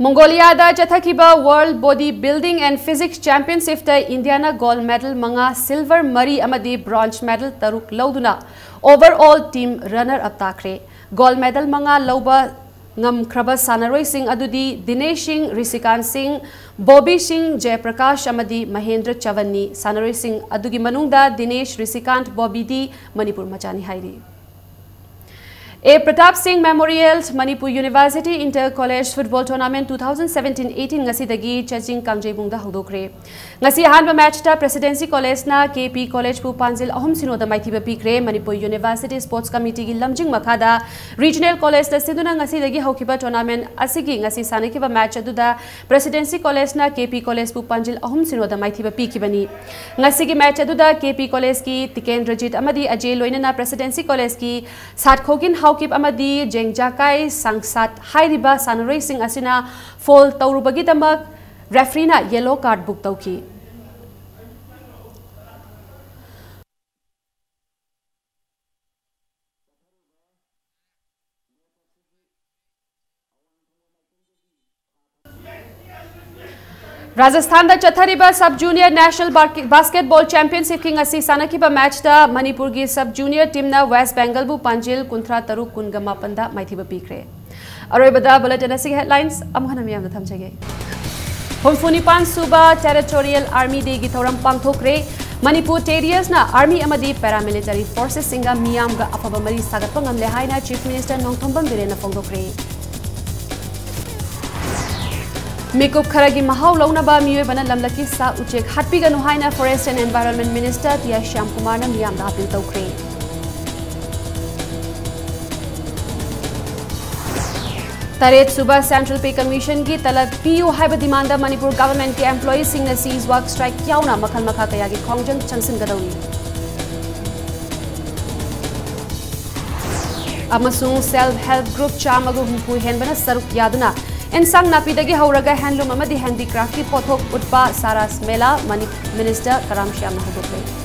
ꯃꯣꯡꯒꯣꯂꯤꯌꯥꯗ ꯆꯠꯊꯈꯤꯕ World Body Building and Physique Championshipꯇ ꯏꯟꯗꯤꯌꯥꯅ ꯒꯣꯜꯗ ꯃꯦꯗꯜ ꯃꯉꯥ, ꯁꯤꯜꯚꯔ ꯃꯔꯤ ꯑꯃꯗꯤ ꯕ꯭ꯔꯣꯟꯖ ꯃꯦꯗꯜ ꯇꯔꯨꯛ ꯂꯧꯗꯨꯅ overall team runner up ꯇꯥꯈ꯭ꯔꯦ꯫ ꯒꯣꯜꯗ ꯃꯦꯗꯜ ꯃꯉꯥ ꯂꯧꯕ ꯉꯝꯈ꯭ꯔꯕ ꯁꯥꯟꯅꯔꯣꯏꯁꯤꯡ ꯑꯗꯨꯗꯤ ꯗꯤꯅꯦꯁ ꯁꯤꯡ, ꯔꯤꯁꯤꯀꯥꯟ ꯁꯤꯡ, ꯕꯣꯕꯤ ꯁꯤꯡ, ꯖꯌꯄ꯭ꯔꯀꯥꯁ ꯑꯃꯗꯤ ꯃꯍꯦꯟꯗ꯭ꯔ ꯆꯕꯟꯅꯤ꯫ ꯁꯥꯟꯅꯔꯣꯏꯁꯤꯡ ꯑꯗꯨꯒꯤ ꯃꯅꯨꯡꯗ ꯗꯤꯅꯦꯁ, ꯔꯤꯁꯤꯀꯥꯟꯠ, ꯕꯣꯕꯤꯗꯤ ꯃꯅꯤꯄꯨꯔ ꯃꯆꯥꯅꯤ ꯍꯥꯏꯔꯤ꯫ A Pratap Singh memorial Manipur university inter college football tournament two thousand seventeen eighteen ꯉꯁꯤꯗꯒꯤ ꯆꯥꯖꯤꯡ ꯀꯥꯡꯖꯩꯕꯨꯡꯗ ꯍꯧꯗꯣꯛꯈ꯭ꯔꯦ꯫ ꯉꯁꯤ ꯑꯍꯥꯟꯕ ꯃꯦꯆꯇ ꯄ꯭ꯔꯦꯁꯤꯗꯦꯟꯁꯤ ꯀꯣꯂꯦꯖꯅ ꯀꯦ ꯄꯤ ꯀꯣꯂꯦꯖꯄꯨ ꯄꯥꯟꯖꯤꯜ ꯑꯍꯨꯝ ꯁꯤꯅꯣꯗ ꯃꯥꯏꯊꯤꯕ ꯄꯤꯈ꯭ꯔꯦ꯫ ꯃꯅꯤꯄꯨꯔ ꯌꯨꯅꯤꯚꯔꯁꯤꯇꯤ ꯁ꯭ꯄꯣꯔꯠꯁ ꯀꯃꯤꯇꯤꯒꯤ ꯂꯝꯖꯤꯡ ꯃꯈꯥꯗ ꯔꯤꯖꯅꯦꯜ ꯀꯣꯂꯦꯖꯇ ꯁꯤꯟꯗꯨꯅ ꯉꯁꯤꯗꯒꯤ ꯍꯧꯈꯤꯕ ꯇꯣꯔꯅꯥꯃꯦꯟꯠ ꯑꯁꯤꯒꯤ ꯉꯁꯤ ꯁꯥꯟꯅꯈꯤꯕ ꯃꯦꯆ ꯑꯗꯨꯗ ꯄ꯭ꯔꯦꯁꯤꯗꯦꯟꯁꯤ ꯀꯣꯂꯦꯖꯅ ꯀꯦ ꯄꯤ ꯀꯣꯂꯦꯖꯄꯨ ꯄꯥꯟꯖꯤꯜ ꯑꯍꯨꯝ ꯁꯤꯅꯣꯗ ꯃꯥꯏꯊꯤꯕ ꯄꯤꯈꯤꯕꯅꯤ꯫ ꯉꯁꯤꯒꯤ ꯃꯦꯆ ꯑꯗꯨꯗ ꯀꯦ ꯄꯤ ꯀꯣꯂꯦꯖꯀꯤ ꯇꯤꯀꯦꯟꯗ꯭ꯔꯖꯤꯠ ꯑꯃꯗꯤ ꯑꯖꯦ ꯂꯣꯏꯅꯅ ꯄ꯭ꯔꯦꯁꯤꯗꯦꯟꯁꯤ ꯀꯣꯂꯦꯖꯀꯤ ꯁꯥꯠꯈꯣꯒꯤꯟ ꯍꯥꯎꯀꯤꯞ ꯑꯃꯗꯤ ꯖꯦꯡꯖꯥꯀꯥꯏ ꯁꯥꯡꯁꯥꯠ ꯍꯥꯏꯔꯤꯕ ꯁꯥꯟꯅꯔꯣꯏꯁꯤꯡ ꯑꯁꯤꯅ ꯐꯣꯜ ꯇꯧꯔꯨꯕꯒꯤꯗꯃꯛ ꯔꯦꯐ꯭ꯔꯤꯅ ꯌꯦꯂꯣ ꯀꯥꯔꯗ ꯕꯨꯛ ꯇꯧꯈꯤ꯫ ꯔꯥꯖꯁꯊꯥꯟꯗ ꯆꯠꯊꯔꯤꯕ ꯁꯕ ꯖꯨꯅꯤꯌꯔ ꯅꯦꯁꯅꯦꯜ ꯕꯥꯔꯀꯦ-, ꯕꯥꯁꯀꯦꯠꯕꯣꯜ ꯆꯦꯝꯄꯤꯌꯟꯁꯤꯞꯀꯤ ꯉꯁꯤ ꯁꯥꯟꯅꯈꯤꯕ ꯃꯦꯆꯇ ꯃꯅꯤꯄꯨꯔꯒꯤ ꯁꯕ ꯖꯨꯅꯤꯌꯔ ꯇꯤꯝꯅ ꯋꯦꯁ ꯕꯦꯡꯒꯜꯕꯨ ꯄꯥꯟꯖꯤꯜ ꯀꯨꯟꯊ꯭ꯔꯥ ꯇꯔꯨꯛ ꯀꯨꯟꯒ ꯃꯥꯄꯟꯗ ꯃꯥꯏꯊꯤꯕ ꯄꯤꯈ꯭ꯔꯦ꯫ ꯑꯔꯣꯏꯕꯗ ꯕꯨꯂꯦꯇꯤꯟ ꯑꯁꯤꯒꯤ ꯍꯦꯗꯂꯥꯏꯟꯁ ꯑꯃꯨꯛ ꯍꯟꯅ ꯃꯤꯌꯥꯝꯗ ꯊꯝꯖꯒꯦ꯫ ꯍꯨꯝꯐꯨ ꯅꯤꯄꯥꯟ ꯁꯨꯕ ꯇꯦꯔꯤꯇꯣꯔꯤꯌꯦꯜ ꯑꯥꯔꯃꯤ ꯗꯦꯒꯤ ꯊꯧꯔꯝ ꯄꯥꯡꯊꯣꯛꯈ꯭ꯔꯦ꯫ ꯃꯅꯤꯄꯨꯔ ꯇꯦꯔꯤꯌꯔꯁꯅ ꯑꯥꯔꯃꯤ ꯑꯃꯗꯤ ꯄꯦꯔꯥꯃꯤꯂꯤꯇꯔꯤ ꯐꯣꯔꯁꯦꯁꯁꯤꯡꯒ ꯃꯤꯌꯥꯝꯒ ꯑꯐꯕ ꯃꯔꯤ ꯁꯥꯒꯠꯄ ꯉꯝꯂꯦ ꯍꯥꯏꯅ ꯆꯤꯐ ꯃꯤꯅꯤꯁꯇꯔ ꯅꯣꯡꯊꯣꯝꯕꯝ ꯕꯤꯔꯦꯟꯅ ꯐꯣꯡꯗꯣꯛꯈ꯭ꯔꯦ꯫ ꯃꯤꯀꯨꯞ ꯈꯔꯒꯤ ꯃꯍꯥꯎ ꯂꯧꯅꯕ ꯃꯤꯑꯣꯏꯕꯅ ꯂꯝꯂꯛꯀꯤ ꯁꯥ ꯎꯆꯦꯛ ꯍꯥꯠꯄꯤꯒꯅꯨ ꯍꯥꯏꯅ Forest and Environment Minister T I ꯁ꯭ꯌꯥꯝꯀꯨꯃꯥꯔꯅ ꯃꯤꯌꯥꯝꯗ ꯑꯥꯄꯤꯜ ꯇꯧꯈ꯭ꯔꯦ꯫ ꯇꯔꯦꯠ ꯁꯨꯕ Central Pay Commissionꯒꯤ ꯇꯂꯕ ꯄꯤꯌꯨ ꯍꯥꯏꯕ demandꯗ ꯃꯅꯤꯄꯨꯔ governmentꯀꯤ employeeꯁꯤꯡꯅ cease work strike ꯌꯥꯎꯅ ꯃꯈꯜ ꯃꯈꯥ ꯀꯌꯥꯒꯤ ꯈꯣꯡꯖꯪ ꯆꯪꯁꯤꯟꯒꯗꯧꯔꯤ꯫ ꯑꯃꯁꯨꯡ self help group ꯆꯥꯝꯃꯒ ꯍꯨꯝꯐꯨ ꯍꯦꯟꯕꯅ ꯁꯔꯨꯛ ꯌꯥꯗꯨꯅ ꯏꯟꯁꯥꯡ ꯅꯥꯄꯤꯗꯒꯤ ꯍꯧꯔꯒ handloom ꯑꯃꯗꯤ handicraftꯀꯤ ꯄꯣꯠꯊꯣꯛ ꯎꯠꯄ Saras Mela ꯃꯅꯤ-, Minister ꯀꯔꯥꯝ ꯁ꯭ꯌꯥꯝꯅ ꯍꯧꯗꯣꯛꯂꯦ꯫